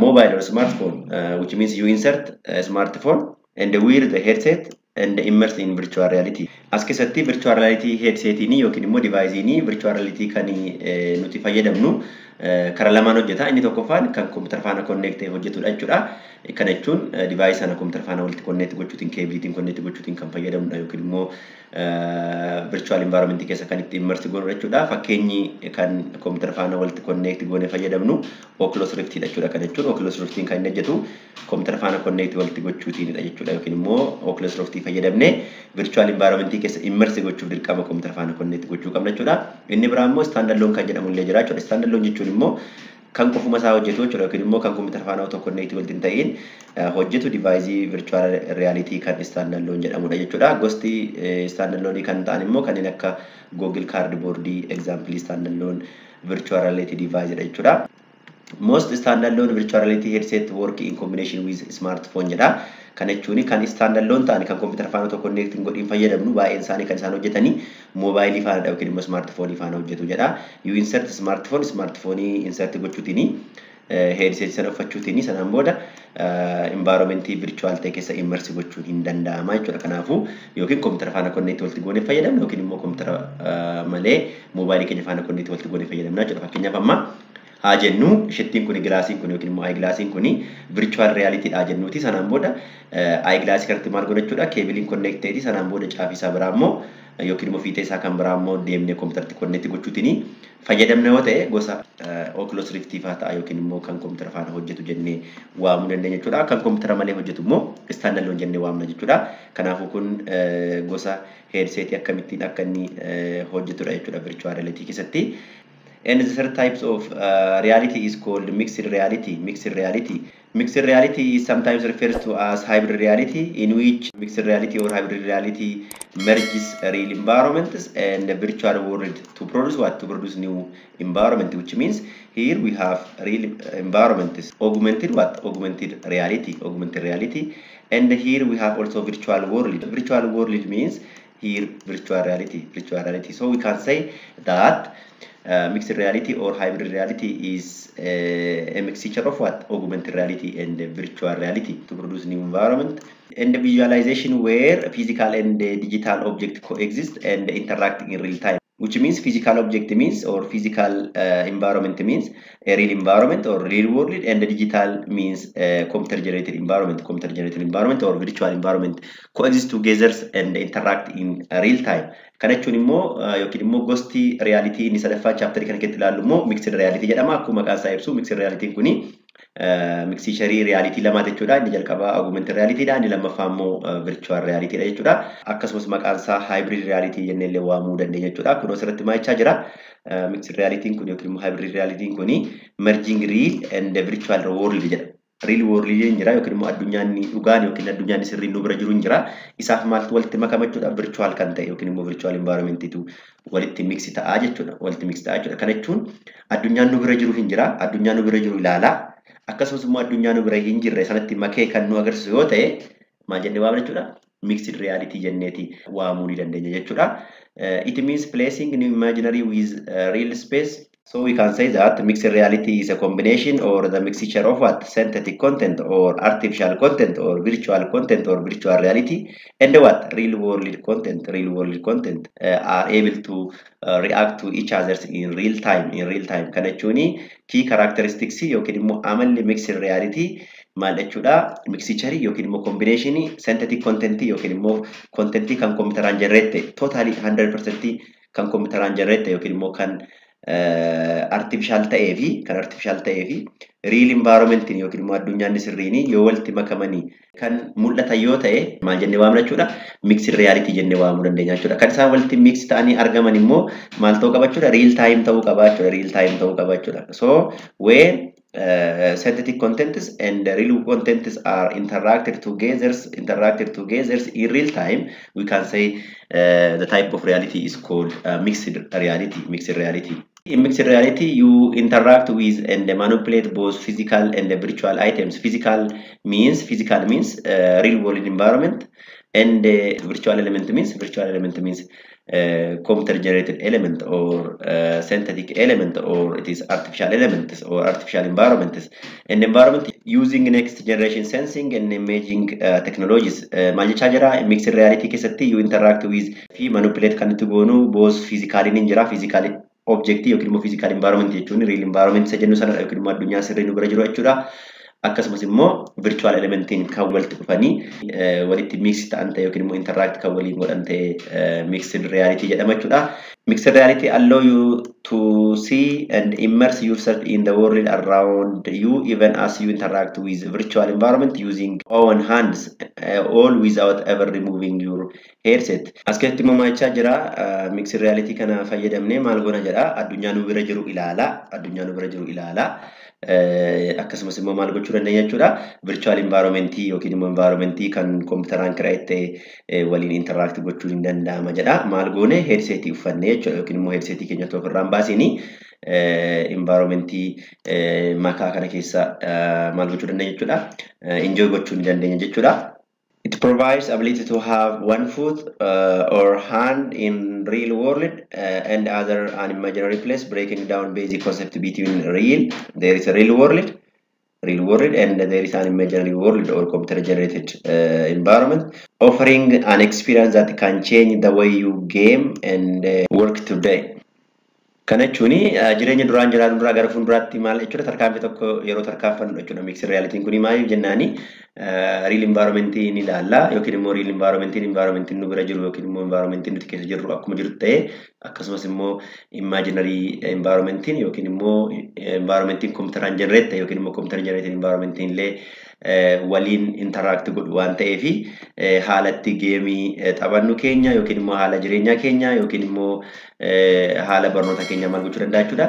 mobile or smartphone, which means you insert a smartphone and wear the headset and immerse in virtual reality. As keessatti virtual reality headsetiin yookiin immoo deviceiin virtual reality kan nuti fayyadamnu karaa lamaan hojjeta. Inni tokkoffaan kan kompiitara faana connect ta'ee hojjetudha jechuudha. Kana jechuun deviceii sana kompiitara faana walitti connect gochuutiin, cableiitiin connect gochuutiin kan fayyadamnudha yookiin immoo virtual environment keessa kan itti immerse goonudha jechuudha. Fakkeenyi kan kompiitara faana walitti connect goonee fayyadamnu Oculus Rift jechuudha. Kana jechuun Oculus Rift kan inni hojjetu kompiitara faana connect walitti gochuutiinidha jechuudha. Yookiin immoo Oculus Rift fayyadamnee virtual environment keessa immerse gochuuf dirqama kompiitara faana connect gochuu qabna jechuudha. Inni biraa immoo standalone kan jedhamu illee jira jechuudha. Standalone jechuun immoo Kan qofuma isaa hojjetu jechuudha yookiin immoo kan kompiitara faana otoo connect walitti hin ta'in hojjetu device virtual reality kan standalone jedhamudha jechuudha. Gosti standalone kan ta'an immoo kanneen akka Google Cardboard example standalone virtual reality device dha jechuudha. Most standalone virtual reality headset work in combination with smartphone jedha. Kana jechuun kan standalone ta'an kan kompiitara faana otoo connect hin godhin fayyadamnu baay'een isaanii kan isaan hojjetanii moobaayilii faanadha yookiin immoo smartphone faana hojjetu jedha. You insert smartphone, smartphone insert gochuutiin headset sana uffachuutiin sanaan booda environmentii virtual ta'e keessa immerse gochuun hin danda'ama jechuudha. Kanaafuu yookiin kompiitara faana connect walitti goonee fayyadamna yookiin immoo kompiitara malee moobaayilii keenya faana connect walitti goonee fayyadamna jechuudha. Fakkeenyaaf amma haa jennu shittiin kun gilaasiin kun yookiin immoo eyeglassiin kun virtual reality dha jennuuti. Sanaan booda eyeglassii kanatti maal goona jechuudha, keebiliin connect ta'eeti. Sanaan booda caafii isaa biraa immoo yookiin immoo fiixee isaa kan biraa immoo deemnee kompiitaratti connect gochuutiin fayyadamna yoo ta'e gosa Oculus Rift faa ta'a yookiin immoo kan kompiitara faana hojjetu jennee waamuu dandeenya jechuudha. Kan kompiitara malee hojjetu immoo standalone jennee waamna jechuudha. Kanaafuu kun gosa headsetii akkamittiin akka inni hojjetudha jechuudha virtual reality keessatti. And the third types of reality is called mixed reality. Mixed reality. Mixed reality is sometimes referred to as hybrid reality, in which mixed reality or hybrid reality merges real environments and the virtual world to produce what? To produce new environment, which means here we have real environments, augmented what? Augmented reality. Augmented reality. And here we have also virtual world. Virtual world means here virtual reality. Virtual reality. So we can say that mixed reality or hybrid reality is a mixture of what? Augmented reality and virtual reality to produce new environment. And the visualization where physical and digital object coexist and interact in real time. Which means physical object means or physical environment means a real environment or real world, and the digital means computer generated environment, computer generated environment or virtual environment coexist together and interact in real time. Kana jechuun immoo yookiin immoo gosti reality inni sadaffaa chapterii kana keessatti ilaallu immoo mixed reality jedhama. Akkuma maqaan isaa ibsu mixed reality kuni mixtureii reality lamaa jechuudha. Inni jalqabaa augmented reality dha. Inni lammaffaa immoo virtual reality dha jechuudha. Akkasumas maqaan isaa hybrid reality jennee illee waamuu dandeenya jechuudha. Kun asirratti maal jechaa jira? Mixed reality kun yookiin immoo hybrid reality kun merging real and virtual world jedha. Real world hin jira yookiin immoo addunyaan dhugaan yookiin addunyaan sirriin nu bira jiru hin jira. Isaaf maaltu walitti makama jechuudha? Virtual kan ta'e yookiin immoo virtual environmentiitu walitti mix ta'aa jechuudha. Walitti mix ta'aa jechuudha. Kana jechuun addunyaan nu bira jiru hin jira. Addunyaan nu bira jiru ilaalaa. Akkasumas immoo addunyaa nu bira hin jirre sanatti makee kan nu agarsiisu yoo ta'e maal jennee waamna jechuudha? Mixed reality jenneeti waamuu ni dandeenya jechuudha. It means placing new imaginary with real space. So we can say that mixed reality is a combination or the mixture of what? Synthetic content or artificial content or virtual content or virtual reality and what? Real world content, real world content are able to react to each other in real time, in real time. Kana jechuun key characteristics yookiin immoo amalli mixed reality maal jechuudha? Mixture yookiin immoo combination synthetic content yookiin immoo content kan kompiitaraan generate totally 100% kan kompiitaraan generate yookiin immoo kan artificial ta'ee fi kan artificial ta'ee fi real environment yookiin immoo addunyaan sirriin yoo walitti makamanii kan mul'atan yoo ta'e maal jennee waamna jechuudha? Mixed reality jennee waamuu dandeenya jechuudha. Kan isaan walitti mix ta'anii argaman immoo maal ta'uu qaba jechuudha? Real time ta'uu qaba jechuudha. Real time ta'uu qaba jechuudha. So when synthetic contents and real contents are interacted together in real time, we can say the type of reality is called mixed reality. Mixed reality. In mixed reality, you interact with and manipulate both physical and virtual items. Physical means real world environment, and virtual element means computer generated element or synthetic element, or it is artificial elements or artificial environments, and environment using next generation sensing and imaging technologies. Maal jechaa jira? Mixed reality keessatti you interact with fi manipulate kan itti goonu both physically ni jira, physical object yookiin immoo physical environment jechuun real environment isa jennu sanadha yookiin immoo addunyaa sirrii nu bira jiru jechuudha. Akkasumas immoo virtual elementiin kan walitti dhufanii walitti mix ta'an ta'e yookiin immoo interact kan waliin godhan ta'e mixed reality jedhama jechuudha. Mixed reality allow you to see and immerse yourself in the world around you even as you interact with virtual environment using own hands, all without ever removing your headset. As keessatti immoo maal jechaa jira? Mixed reality kana fayyadamnee maal goona jedha? Addunyaa nu bira jiru ilaala. Addunyaa nu bira jiru ilaala. Akkasumas immoo maal gochuu dandeenya jechuudha. Virtual environment yookiin immoo environment kan kompiitaraan create ta'e waliin interact gochuun ni danda'ama jedha. Maal goone headsetii uffannee jechuudha yookiin immoo headsetii keenya otoo ofirraa hin baasiini environmentii makaa kana keessa maal gochuu dandeenya jechuudha. Enjoy gochuu ni dandeenya jechuudha. It provides ability to have one foot or hand in real world and other an imaginary place, breaking down basic concept between real, there is a real world and there is an imaginary world or computer generated environment, offering an experience that can change the way you game and work today. Kana jechuun jireenya duraan jiraannu irraa gara fuulduraatti maal jechuudha tarkaanfii tokko yeroo tarkaanfannu jechuudha. Mixed reality'n kun maaliif jennaani real environment ni ilaalla yookiin immoo real environment environment nu bira jiru yookiin immoo environment nuti keessa jirru akkuma jiru ta'e akkasumas immoo imaginary environment yookiin immoo environment kompiitaraan generate ta'e yookiin immoo computer generated environment illee waliin interact godhu waan ta'eef haala itti geemii taphannu keenya yookiin immoo haala jireenyaa keenya yookiin immoo haala barnoota keenya maal gochuu danda'a jechuudha.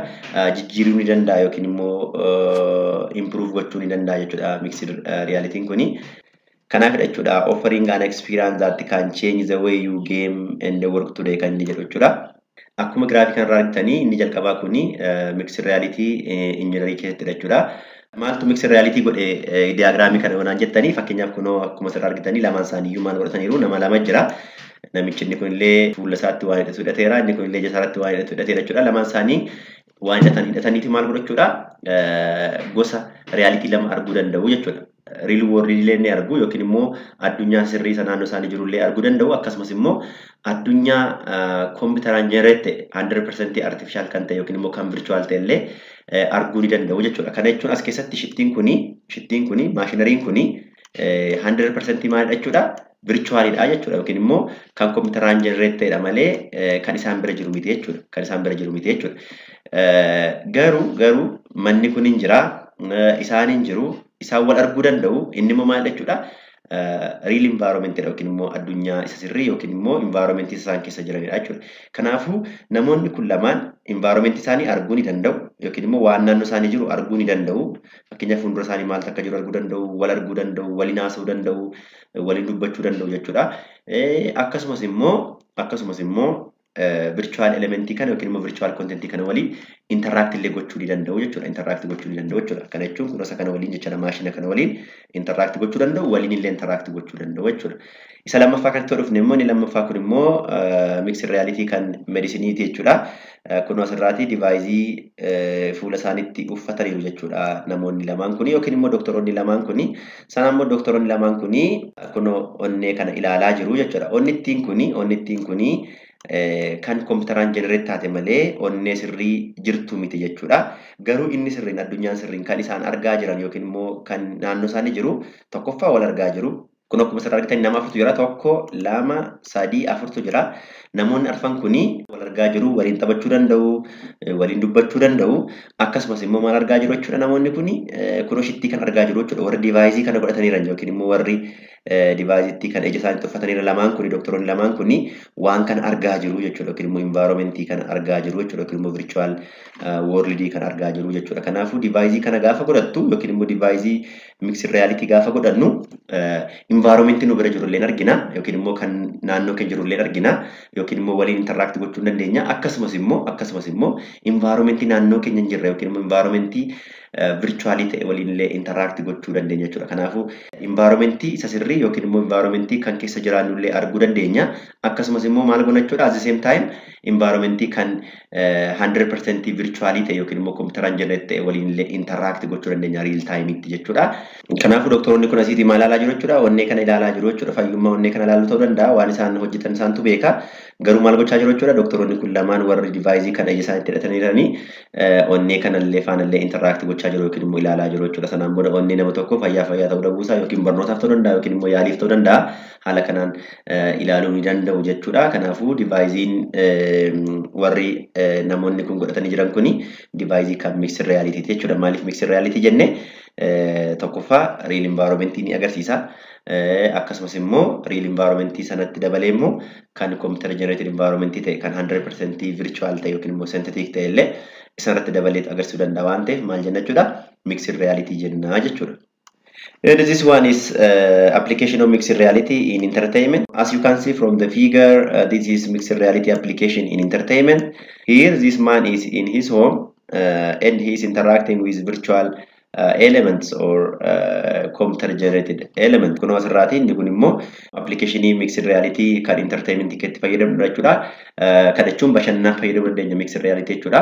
Jijjiiruu ni danda'a yookiin immoo improve gochuu ni danda'a jechuudha mixed reality'n kuni. Kanaafidha jechuudha offering an experience that can change the way you game and work today kan inni jedhu jechuudha. Akkuma giraafii kanarraa argitanii inni jalqabaa kuni mixed reality engineering keessattidha jechuudha. Maaltu mixed reality godhe diyaagiraamii kana yoonaan jettanii fakkeenyaaf kunoo akkuma asirraa argitanii lamaan isaaniiyyuu maal godhataniiru nama lama jira. Namichi inni kunillee fuula isaatti waan hidhatu hidhateera inni kunillee ija isaatti waan hidhatu hidhateera jechuudha. Lamaan isaanii waan hidhatan hidhataniiti maal godhu jechuudha gosa reality lama arguu danda'u jechuudha. Real world illee ni argu yookiin immoo addunyaa sirrii isa naannoo isaanii jiru illee arguu danda'u akkasumas immoo addunyaa kompiitaraan generate ta'e 100% artificial kan ta'e yookiin immoo kan virtual ta'e illee arguu ni danda'u jechuudha. Kana jechuun as keessatti shittiin kuni maashinariin kuni 100% maalidha jechuudha virtualidha jechuudha yookiin immoo kan kompiitaraan generate ta'edha malee kan isaan bira jiru miti jechuudha. Kan isaan bira jiru miti jechuudha. Garuu manni kun hin jira isaan hin jiru isaan wal arguu danda'u inni immoo maal jechuudha real environment yookiin immoo addunyaa isa sirrii yookiin immoo environment isaan keessa jiranidha jechuudha. Kanaafuu namoonni kun lamaan environment isaanii arguu ni danda'u yookiin immoo waan naannoo isaanii jiru arguu ni danda'u. Fakkeenyaaf fuuldura isaanii maaltu akka jiru arguu danda'u, wal arguu danda'u, waliin haasa'uu danda'u, waliin dubbachuu danda'u jechuudha. Akkasumas immoo virtual elementii kana yookiin immoo virtual content kana waliin interact illee gochuu ni danda'u jechuudha. Interact gochuu ni danda'u jechuudha. Kana jechuun kunuunsa kana waliin jechuudha maashina kana waliin interact gochuu danda'u, waliin illee interact gochuu danda'u jechuudha. Isa lammaffaa kanatti dhufne immoo inni lammaffaa kun immoo mixed reality kan mediciniiti jechuudha. Kun asirraati divaayizii fuula isaaniitti uffataniiru jechuudha namoonni lamaan kuni yookiin immoo doktoroonni lamaan kuni. Sana immoo doktoroonni lamaan kuni kunoo onnee kana ilaalaa jiru jechuudha. Onnittiin kuni kan kompiitaraan generate taate malee onnee sirrii jirtu miti jechuudha. Garuu inni sirriin addunyaan sirriin kan isaan argaa jiran yookiin immoo kan naannoo isaanii jiru tokkoffaa wal argaa jiru. Kun akkuma asirraa argitan nama afurtu jira. 1, 2, 3, 4tu jira. Namoonni arfan kuni wal argaa jiru, waliin taphachuu danda'u, waliin dubbachuu danda'u. Akkasumas immoo maal argaa jiru jechuudha namoonni kuni kunoo shittii kan argaa jiru jechuudha. Warri divaayizii kana godhataniiran yookiin immoo warri divaayiziitti kan ija isaaniitti uffataniiran lamaan kuni doktoroonni lamaan kuni waan kana argaa jiru jechuudha yookiin immoo environmentii kana argaa jiru jechuudha yookiin immoo virtual worldii kana argaa jiru jechuudha. Kanaafuu divaayizii kana gaafa godhattu yookiin immoo divaayizii mixed reality gaafa godhannu environmentii nu bira jiru illee argina yookiin immoo kan naannoo keenya jiru illee argina yookiin immoo waliin interact gochuu dandeenya. Akkasumas immoo environmentii naannoo keenya hin jirre yookiin immoo environmentii virtualii ta'e waliin illee interact gochuu dandeenya jechuudha. Kanaafuu environmentii isa sirrii yookiin immoo environmentii kan keessa jiraannu illee arguu dandeenya. Akkasumas immoo maal goona jechuudha at the same time environmentii kan 100% virtualii ta'e yookiin immoo kompiitaraan generate ta'e waliin illee interact gochuu dandeenya real time'itti jechuudha. Kanaafuu doktoroonni kun asiitii maal ilaalaa jiru jechuudha onnee kana ilaalaa jiru jechuudha. Fayyummaa onnee kana ilaaluu ta'uu danda'a waan isaan hojjetan isaantu beeka. Garuu maal gochaa jiru jechuudha doktoroonni kun lamaan warri divaayizii kana ija isaaniitti hidhataniiranii onnee kanallee faanallee interact gochaa jiru yookiin immoo ilaalaa jiru jechuudha. Sanaan booda onnee nama tokko fayyaa ta'uu dhabuusaa yookiin barnootaaf ta'uu danda'a yookiin immoo yaaliif ta'uu danda'a haala kanaan ilaaluu ni danda'u jechuudha. Kanaafuu divaayiziin warri namoonni kun godhatanii jiran kuni divaayizii kan mixed reality jechuudha. Maaliif mixed reality jenne tokkoffaa real environment ni agarsiisa. Akkasumas immoo real environment sanatti dabalee immoo kan computer generated environment ta'e kan 100% virtual ta'e yookiin immoo synthetic ta'e illee isarratti dabalee agarsiisuu danda'a waan ta'eef maal jenna jechuudha Mixed reality jenna jechuudha. And this one is application of mixed reality in entertainment. As you can see from the figure, this is mixed reality application in entertainment. Here, this man is in his home and he is interacting with virtual elements or computer generated element. Kun asirraati inni kun immoo applicationii mixed reality kan entertainment keessatti fayyadamnudha jechuudha. Kana jechuun bashannanaaf fayyadamuu dandeenya mixed reality jechuudha.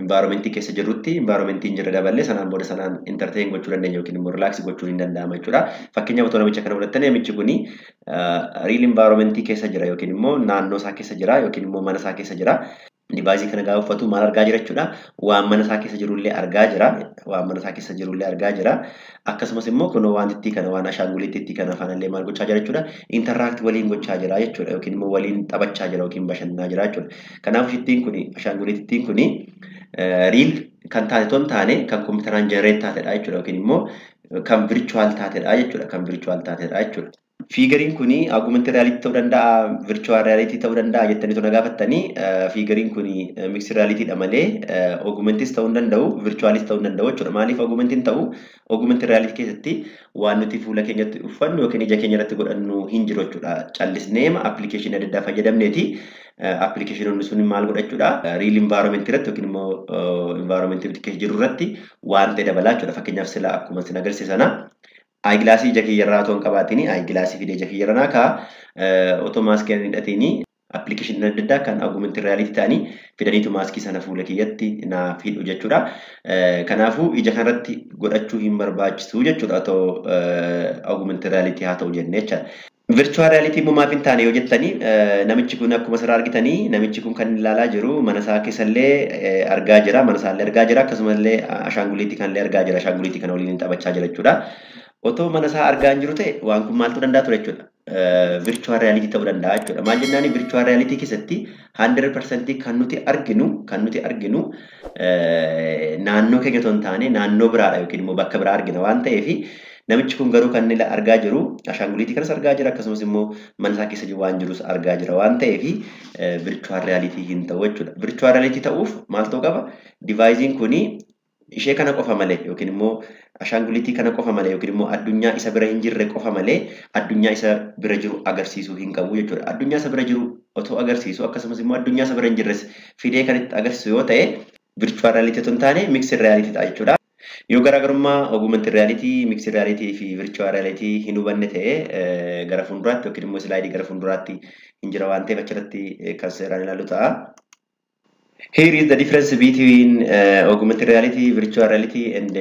Environmentii keessa jirrutti environmentiin jirre daballee sanaan booda sanaan entertain gochuu dandeenya yookiin immoo relax gochuun hin danda'ama jechuudha. Fakkeenyaaf otoo namicha kana fudhattanii namichi kuni real environmentii keessa jira yookiin immoo naannoo isaa keessa jira yookiin immoo mana isaa keessa jira. Deviceii kana gaafa uffatu maal argaa jira jechuudha. Waan mana isaa keessa jirullee argaa jira. Waan mana isaa keessa jirullee argaa jira. Akkasumas immoo kunoo waan itti kana waan ashaanguliitti kana faanallee maal gochaa jira jechuudha. Interact waliin gochaa jira jechuudha. Yookiin immoo waliin taphachaa jira yookiin bashannanaa jira jechuudha. Kanaaf shittiin kuni ashaanguliittiin kuni real kan taate otoo hin taane kan kompiitaraan generate taatedha jechuudha. Yookiin immoo kan virtual taatedha jechuudha. Kan virtual taatedha jechuudha. Figureiin kuni augmented reality ta'uu danda'a, virtual reality ta'uu danda'a jettanii otoo na gaafattanii figureiin kuni mixed reality dha malee augmentis ta'uu hin danda'u, virtualis ta'uu hin danda'u jechuudha. Maaliif augmentiin ta'u? Augmented reality keessatti waan nuti fuula keenyatti uffannu yookiin ija keenya irratti godhannu hin jiru jechuudha. Callisneema applicationii adda addaa fayyadamneeti. Applicationoonni sun maal godha jechuudha? Real environment irratti yookiin immoo environment keessa jiru irratti waan ta'e dabalaa jechuudha. Fakkeenyaaf sila akkuma isin agarsiise sana eyeglassii ija kiyyarraa otoo hin qabaatiin eyeglassii fidee ija kiyyarra naa kaa'a. Otoo maaskii hin hidhatiin applicationii adda addaa kan augmented reality ta'anii fidaniitu maaskii sana fuula kiyyatti naaf hidhu jechuudha. Kanaafuu ija kanarratti godhachuu hin barbaachisu jechuudha otoo augmented reality haa ta'u jennee jechaadha. Virtual reality immoo maaf hin taane yoo jettanii, namichi kun akkuma asirraa argitanii namichi kun kan ilaalaa jiru mana isaa keessallee argaa jira, mana isaallee argaa jira, akkasumallee ashaanguliitii kanallee argaa jira, ashaanguliitii kana waliin taphachaa jira jechuudha. Otoo mana isaa argaa hin jiru ta'e waan kun maal ta'uu danda'a ture jechuudha? Virtual reality ta'uu danda'a jechuudha. Maal jennaani, virtual reality keessatti 100% kan nuti arginu naannoo keenya otoo hin taane naannoo biraadha yookiin immoo bakka biraa argina waan ta'eef, namichi kun garuu kan inni argaa jiru ashaanguliitii kanas argaa jira, akkasumas immoo mana isaa keessa waan jirus argaa jira waan ta'eef virtual reality hin ta'u jechuudha. Virtual reality ta'uuf maal ta'uu qaba? Deviceiin kuni ishee kana qofa malee yookiin immoo ashaanguliitii kana qofa malee yookiin immoo addunyaa isa bira hin jirre qofa malee addunyaa isa bira jiru agarsiisuu hin qabu jechuudha. Addunyaa isa bira jiru otoo agarsiisu, akkasumas immoo addunyaa isa bira hin jirres fidee kan itti agarsiisu yoo ta'e, virtual reality otoo hin taane mixed reality ta'a jechuudha. Yoo garaagarummaa augmented reality, mixed reality fi virtual reality hin hubanne ta'e, gara fuulduraatti yookiin immoo slideii gara fuulduraatti hin jira waan ta'eef achirratti kan seeraan ilaallu ta'a. Here is the difference between augmented reality, virtual reality, and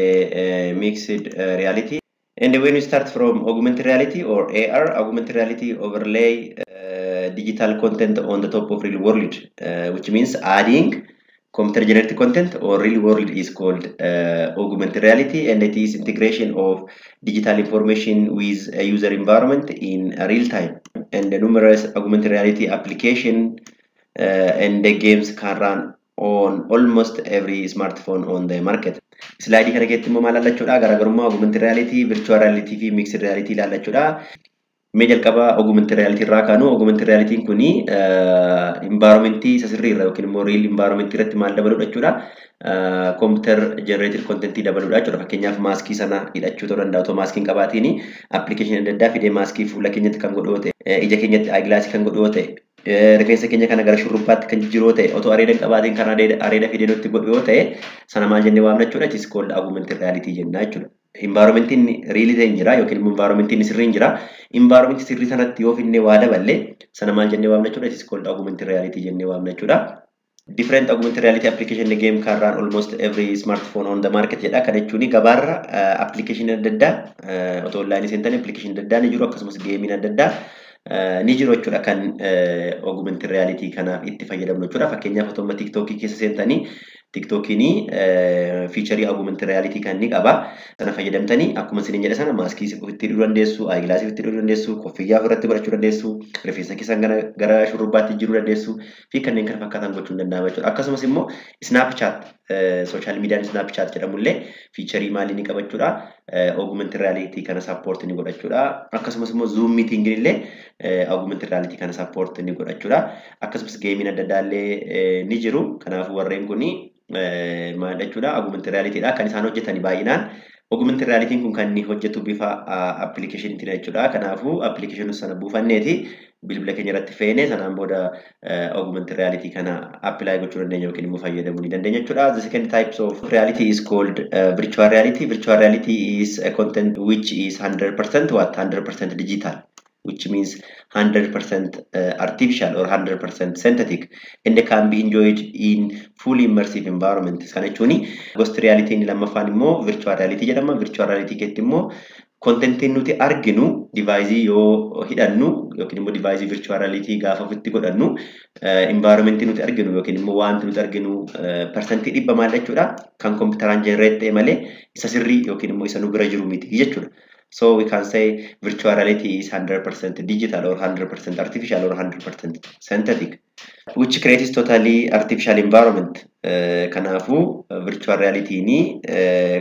mixed reality. And when we start from augmented reality or AR, augmented reality overlay digital content on the top of real world, which means adding computer generated content or real world is called augmented reality, and it is integration of digital information with a user environment in real time. And the numerous augmented reality application and the games can run on almost every smartphone on the market. Slideii kana keessatti immoo maal ilaallachuudha? Garaagarummaa augmented reality, virtual reality fi mixed reality ilaallachuudha. Mee jalqaba augmented reality irraa kaanu. Augmented reality kuni environmentii isa sirrii irra yookiin immoo real environment irratti maal dabaluudha jechuudha? Computer generated content dabaluudha jechuudha. Fakkeenyaaf maaskii sana hidhachuu ta'uu danda'a. Otoo maaskii hin qabaatiin application adda addaa fidee maaskii fuula keenyatti kan godhu yoo ta'e, ija keenyatti eyeglassii kan godhu yoo ta'e, rifeensa keenya kana gara shurrubbaatti kan jijjiiru yoo ta'e, otoo areeda hin qabaatiin kan areeda fidee nutti godhu yoo ta'e, sana maal jennee waamna jechuudha? It is called augmented reality jenna jechuudha. Environmentiin realii ta'e hin jira yookiin immoo environmentiin sirrii hin jira. Environmentii sirrii sanatti yoo finnee waa daballe, sana maal jennee waamna jechuudha? It is called augmented reality jennee waamna jechuudha. Different augmented reality application game can run almost every smartphone on the market jedha. Kana jechuun gabaarra application adda addaa otoo online seentanii application adda addaa ni jiru, akkasumas gameiin adda addaa ni jiru jechuudha kan augmented reality kanaaf itti fayyadamnu jechuudha. Fakkeenyaaf otoo TikTokii keessa seentanii, TikTokiin featureii augmented reality kan inni qaba. Sana fayyadamtanii akkuma isiniin jedhe sana maaskii ofitti hidhuu dandeessu, eyeglassii ofitti hidhuu dandeessu, koffiyyaa ofirratti godhachuu dandeessu, rifeensa keessan gara shurrubbaatti jijjiiruu dandeessu fi kanneen kana fakkaatan gochuu hin danda'ama jechuudha. Akkasumas immoo Snapchat, social mediaan Snapchat jedhamullee featureii maalii ni qaba jechuudha? augmented reality kana support ni godha jechuudha. Akkasumas immoo Zoom meeting illee augmented reality kana support ni godha jechuudha. Akkasumas gameiin adda addaa illee ni jiru. Kanaafuu warreen kuni maal jechuudha, augmented reality dha. Kan isaan hojjetan baay'inaan augmented reality kun kan inni hojjetu bifa applicationitiin jechuudha. Kanaafuu application sana buufanneeti bilbila keenya irratti feene sanaan booda augmented reality kana apply gochuu dandeenya yookiin immoo fayyadamuu ni dandeenya jechuudha. The second types of reality is called virtual reality. Virtual reality is a content which is 100% what? 100% digital, which means 100% artificial or 100% synthetic, and they can be enjoyed in fully immersive environment. Kana jechuun gosti reality inni lammaffaan immoo virtual reality jedhama. Virtual reality keessatti immoo contentiin nuti arginu device yoo hidhannu yookiin immoo device virtual reality gaafa ofitti godhannu environment nuti arginu yookiin immoo wanti nuti arginu 100% maal jechuudha, kan kompiitaraan generate ta'e malee isa sirrii yookiin immoo isa nu bira jiru miti jechuudha. So we can say virtual reality is 100% digital or 100% artificial or 100% synthetic, which creates totally artificial environment. Kanaafuu virtual reality ni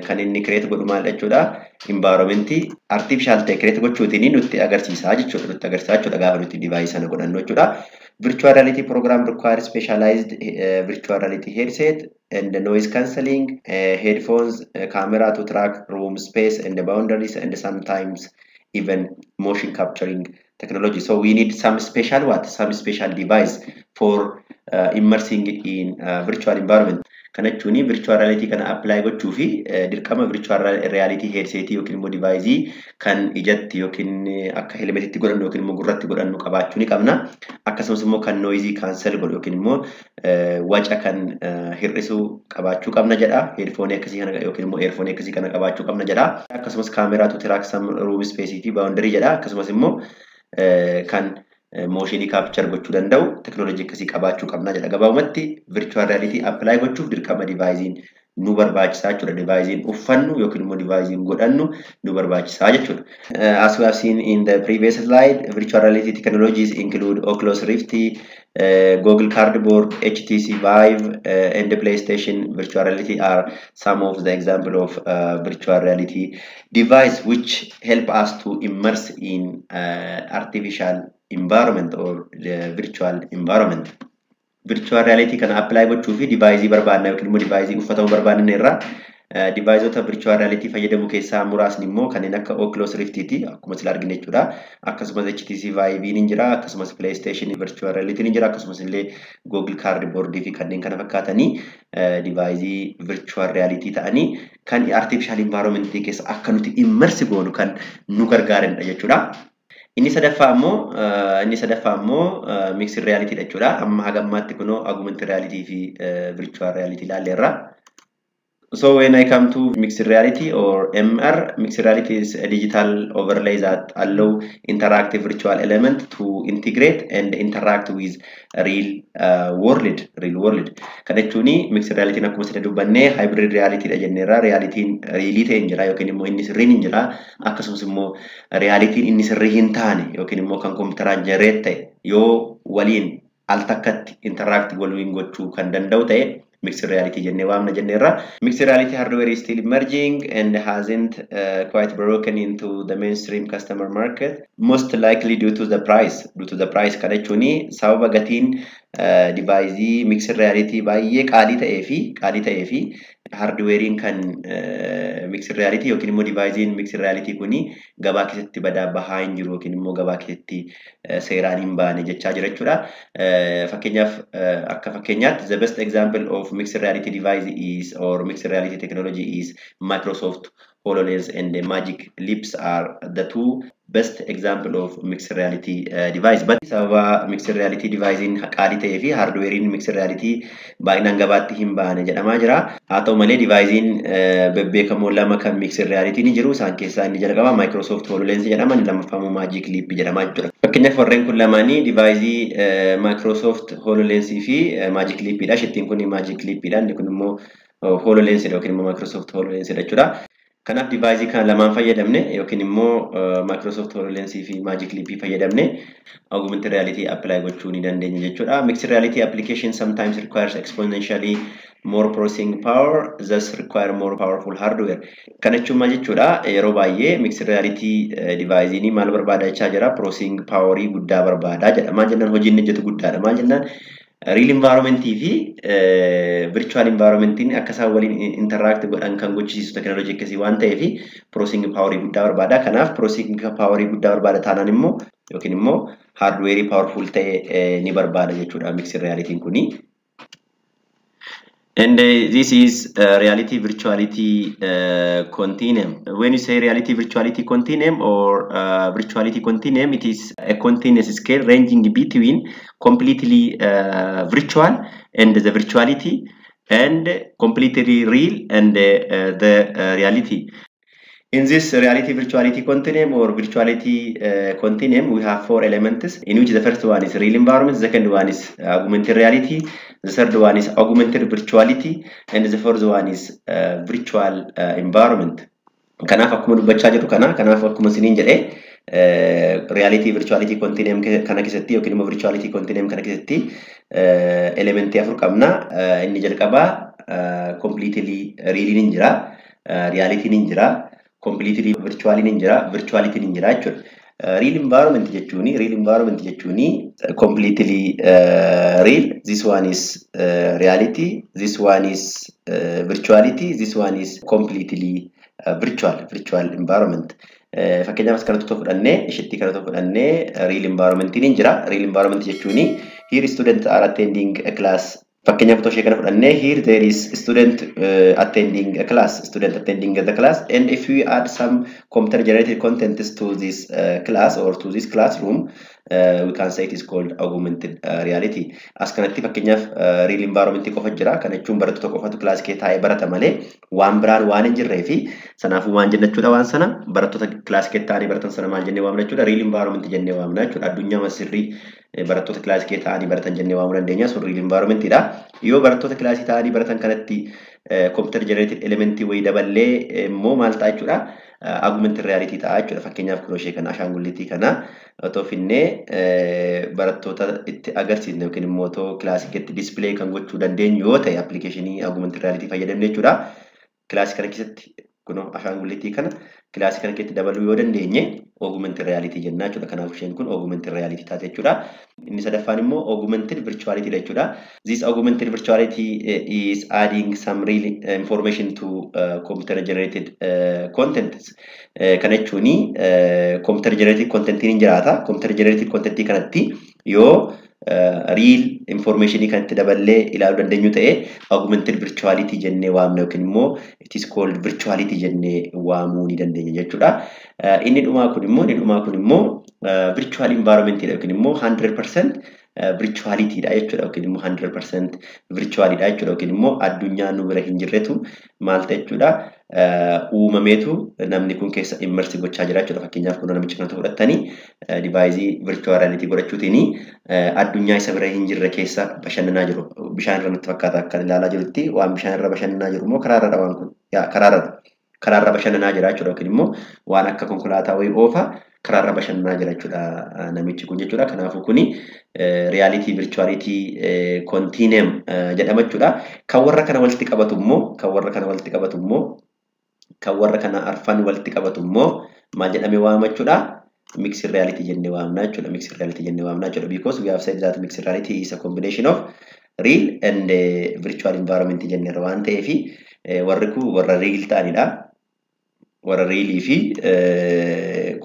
kan inni create godhu maal jechuudha, environment artificial ta'e create gochuutiin nutti agarsiisaa jechuudha, nutti agarsiisaa jechuudha gaafa nuti device sana godhannu jechuudha. Virtual reality program requires specialized virtual reality headset and the noise cancelling headphones, camera to track room space and the boundaries, and sometimes even motion capturing technology. So we need some special what? Some special device for immersing in virtual environment. Kana jechuun virtual reality kana apply gochuu fi dirqama virtual reality headset yookiin immoo device kan ijatti yookiin akka helmetitti godhannu yookiin immoo gurratti godhannu qabaachuu ni qabna. Akkasumas immoo kan noise cancel godhu yookiin immoo waca kan hir'isu qabaachuu qabna jedha. Headphone akkasii kana yookiin immoo earphone akkasii kana qabaachuu qabna jedha. Akkasumas camera to track some room space fi boundary jedha. Akkasumas immoo kan motion capture gochuu danda'u teknoolojii akkasii qabaachuu qabna jedha. Gabaabumatti virtual reality apply gochuuf dirqama device'n nu barbaachisaa jechuudha. Device'n uffannu yookiin immoo device'n godhannu nu barbaachisaa jechuudha. As we have seen in the previous slide, virtual reality technologies include Oculus Rift, Google Cardboard, HTC Vive, and the PlayStation Virtual Reality are some of the example of virtual reality device which help us to immerse in artificial environment or the virtual environment. Virtual reality kana apply gochuu fi device barbaadna yookiin immoo device uffatamuu barbaadne irraa deviceota virtual reality fayyadamu keessaa muraasni immoo kanneen akka Oculus Rift ti akkuma sila argine jechuudha. Akkasumas HTC Vive ni jira, akkasumas PlayStation Virtual Reality ni jira, akkasumas illee Google Cardboard fi kanneen kana fakkaatanii device virtual reality ta'anii kan artificial environment keessa akka nuti immerse goonu kan nu gargaaranidha jechuudha. Inni sadaffaa immoo mixed reality dha jechuudha. Amma haga ammaatti kunoo augmented reality fi virtual reality ilaalleerra. So when I come to mixed reality or MR, mixed reality is a digital overlay that allow interactive virtual element to integrate and interact with real world, real world. Kana jechuun mixed reality akkuma sida dubbannee hybrid reality dha jenneerra. Realitiin realii ta'e hin jira yookiin immoo inni sirriin hin jira. Akkasumas immoo realitiin inni sirrii hin taane yookiin immoo kan kompiitaraan generate ta'e yoo waliin al takkatti interact waliin gochuu kan danda'u ta'e mixed reality jennee waamna jenneerra. Mixed reality hardware is still emerging and hasn't quite broken into the mainstream customer market, most likely due to the price. Due to the price kana jechuun sababa gatiin device mixed reality baay'ee qaalii ta'ee fi hardwarein kan mixed reality yookiin immoo devicein mixed reality kuni gabaa keessatti badaa bahaa hin jiru yookiin immoo gabaa keessatti seeraan hin baane jechaa jira jechuudha. Fakkeenyaaf, akka fakkeenyaatti, the best example of mixed reality device is or mixed reality technology is Microsoft HoloLens and the Magic Leaps are the two best example of mixed reality device. But sababa mixed reality devicein qaalii ta'ee fi hardwarein mixed reality baay'inaan gabaatti hin baane jedhamaa jira. Haa ta'u malee devicein bebbeekamoo lama kan mixed reality ni jiru. Isaan keessaa inni jalqaba Microsoft HoloLens jedhama, inni lammaffaa immoo Magic Leap jedhama jechuudha. Fakkeenyaaf warreen kun lamaanii device Microsoft HoloLens fi Magic Leap dha. Shittiin kun Magic Leap dha. Inni kun immoo HoloLens dha yookiin immoo Microsoft HoloLens dha jechuudha. Kanaaf device kana lamaan fayyadamne yookiin immoo Microsoft HoloLens fi Magic Leap fayyadamne augmented reality apply gochuu ni dandeenya jechuudha. Mixed reality application sometimes requires exponentially more processing power, thus require more powerful hardware. Kana jechuun maal jechuudha? Yeroo baay'ee mixed reality device maal barbaada jechaa jira? Processing powerii guddaa barbaada jedha. Maal jennaan hojiin hojjetu guddaadha. Maal jennaan real environment fi virtual environmentiin akka isaan waliin interact godhan kan gochisiisu teknooloojii akkasii waan ta'eef processing powerii guddaa barbaada. Kanaaf processing powerii guddaa barbaada taanaan immoo yookiin immoo hardware powerful ta'e ni barbaada jechuudha mixed reality'n kuni. And this is reality virtuality continuum. When you say reality virtuality continuum or virtuality continuum, it is a continuous scale ranging between completely virtual and the virtuality, and completely real and the reality. In this reality virtuality continuum or virtuality continuum, we have four elements, in which the first one is real environment, the second one is augmented reality, the third one is augmented virtuality, and the fourth one is virtual environment. Kanaaf akkuma dubbachaa jirru kana, kanaaf akkuma isiniin jedhee reality virtuality continuum kana keessatti yookiin immoo virtuality continuum kana keessatti elementii afur qabna. Inni jalqabaa completely real hin jira, reality hin jira, completely virtual hin jira, virtuality hin jira jechuudha. Real environment jechuuni completely real. This one is reality, this one is virtuality, this one is completely virtual environment. Fakkeenyaaf as kanatti tokko fudhannee isheetti kana tokko fudhannee real environment hin jira. Real environment jechuuni here students are attending a class. Fakkeenyaaf otoo ishee kana fudhannee here there is student attending a class, student attending the class, and if we add some computer generated contents to this class or to this classroom, we can say it is called augmented reality. As kanatti fakkeenyaaf real environment qofa jira. Kana jechuun barattoota qofatu class kee taa'ee barata malee waan biraan waan hin jirree fi sanaafuu waan jenna jechuudha. Waan sana barattoota class kee taa'anii baratan sana maal jennee waamna jechuudha? Real environment jennee waamna jechuudha. Addunyaa sirrii barattoota class kee taa'anii baratan jennee waamuu dandeenya. Sun real environment dha. Yoo barattoota kilaasii taa'anii baratan kanatti computer generated element wayii daballee immoo maal ta'a jechuudha? Augmented reality ta'a jechuudha. Fakkeenyaaf kunoo ishee kana ashaangulliitii kana otoo finnee barattoota itti agarsiisne yookiin immoo otoo kilaasii keessatti display kan gochuu dandeenyu yoo ta'e applicationii augmented reality fayyadamne jechuudha. Kilaasii kana keessatti kunoo ashaangulliitii kana kilaasii kana keessatti dabaluu yoo dandeenye augmented reality jenna jechuudha. Kanaaf isheen kun augmented reality taate jechuudha. Inni sadaffaan immoo augmented virtuality dha jechuudha. This augmented virtuality is adding some real information to computer generated content. Kana jechuuni computer generated content ni jiraata. Computer generated content kanatti yoo real information kanatti daballee ilaaluu dandeenyu ta'e augmented virtuality jennee waamna yookiin immoo it is called virtuality jennee waamuu ni dandeenya jechuudha. Inni dhumaa kun immoo virtual environment dha yookiin immoo 100% virtuality dha jechuudha yookiin immoo 100% virtual dha jechuudha yookiin immoo addunyaa nu bira hin jirretu maal ta'e jechuudha uumameetu namni kun keessa immerse gochaa jira jechuudha. Fakkeenyaaf kun namicha kanatu fudhattanii device virtual reality godhachuutiin addunyaa isa bira hin jirre keessa bashannanaa jiru. Bishaan irra natti fakkaata akka ilaalaa jirutti waan bishaan irra bashannanaa jiru immoo karaarra waan kun karaarra bashannanaa jira jechuudha yookiin immoo waan akka konkolaataa wayii oofa karaarra bashannanaa jira jechuudha namichi kun jechuudha. Kanaafuu kuni reality virtuality continuum jedhama jechuudha. Kan warra kana walitti qabatu immoo kan warra kana arfan walitti qabatu immoo maal jedhamee waamama jechuudha? Mixed reality jennee waamna jechuudha. Mixed reality jennee waamna jechuudha. Because we have said that mixed reality is a combination of real and virtual environment jenneerra waan ta'eef warri kun warra real ta'anidha. Warra reelii fi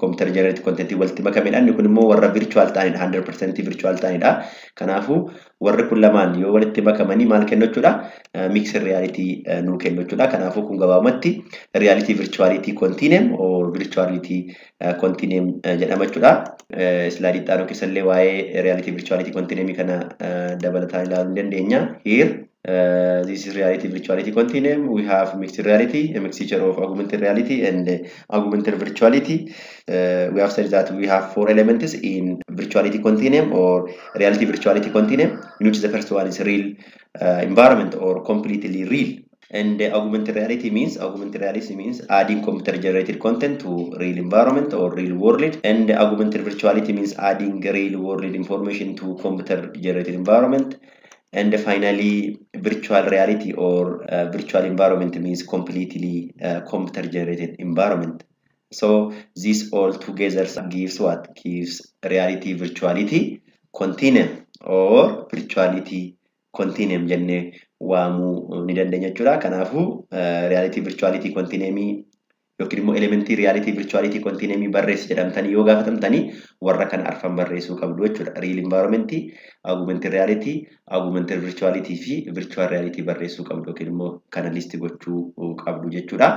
computer generated content walitti makamedha. Inni kun immoo warra virtual ta'anidha. 100% virtual ta'anidha. Kanaafuu warri kun lamaan yoo walitti makamanii maal kennu jechuudha? Mixed reality nuu kennu jechuudha. Kanaafuu kun gabaabumatti reality virtuality continuum or virtuality continuum jedhama jechuudha. Slaayidii itti aanu keessallee waa'ee reality virtuality continuum kana dabalataan ilaaluu ni dandeenya. Here this is reality virtuality continuum. We have mixed reality, a mixture of augmented reality and augmented virtuality. We have said that we have four elements in virtuality continuum or reality virtuality continuum, in which the first one is real environment or completely real. And augmented reality means adding computer generated content to real environment or real world. And augmented virtuality means adding real world information to computer generated environment. And finally, virtual reality or virtual environment means completely computer generated environment. So this all together gives what? Gives reality virtuality continuum or virtuality continuum jennee waamuu ni dandeenya jechuudha. Kanaafuu reality virtuality continuum yookiin immoo elementii reality virtuality continuum barreessi jedhamtanii yoo gaafatamtanii warra kana arfan barreessuu qabdu jechuudha. Real environment, augmented reality, augmented virtuality fi virtual reality barreessuu qabdu yookiin immoo kana list gochuu qabdu jechuudha.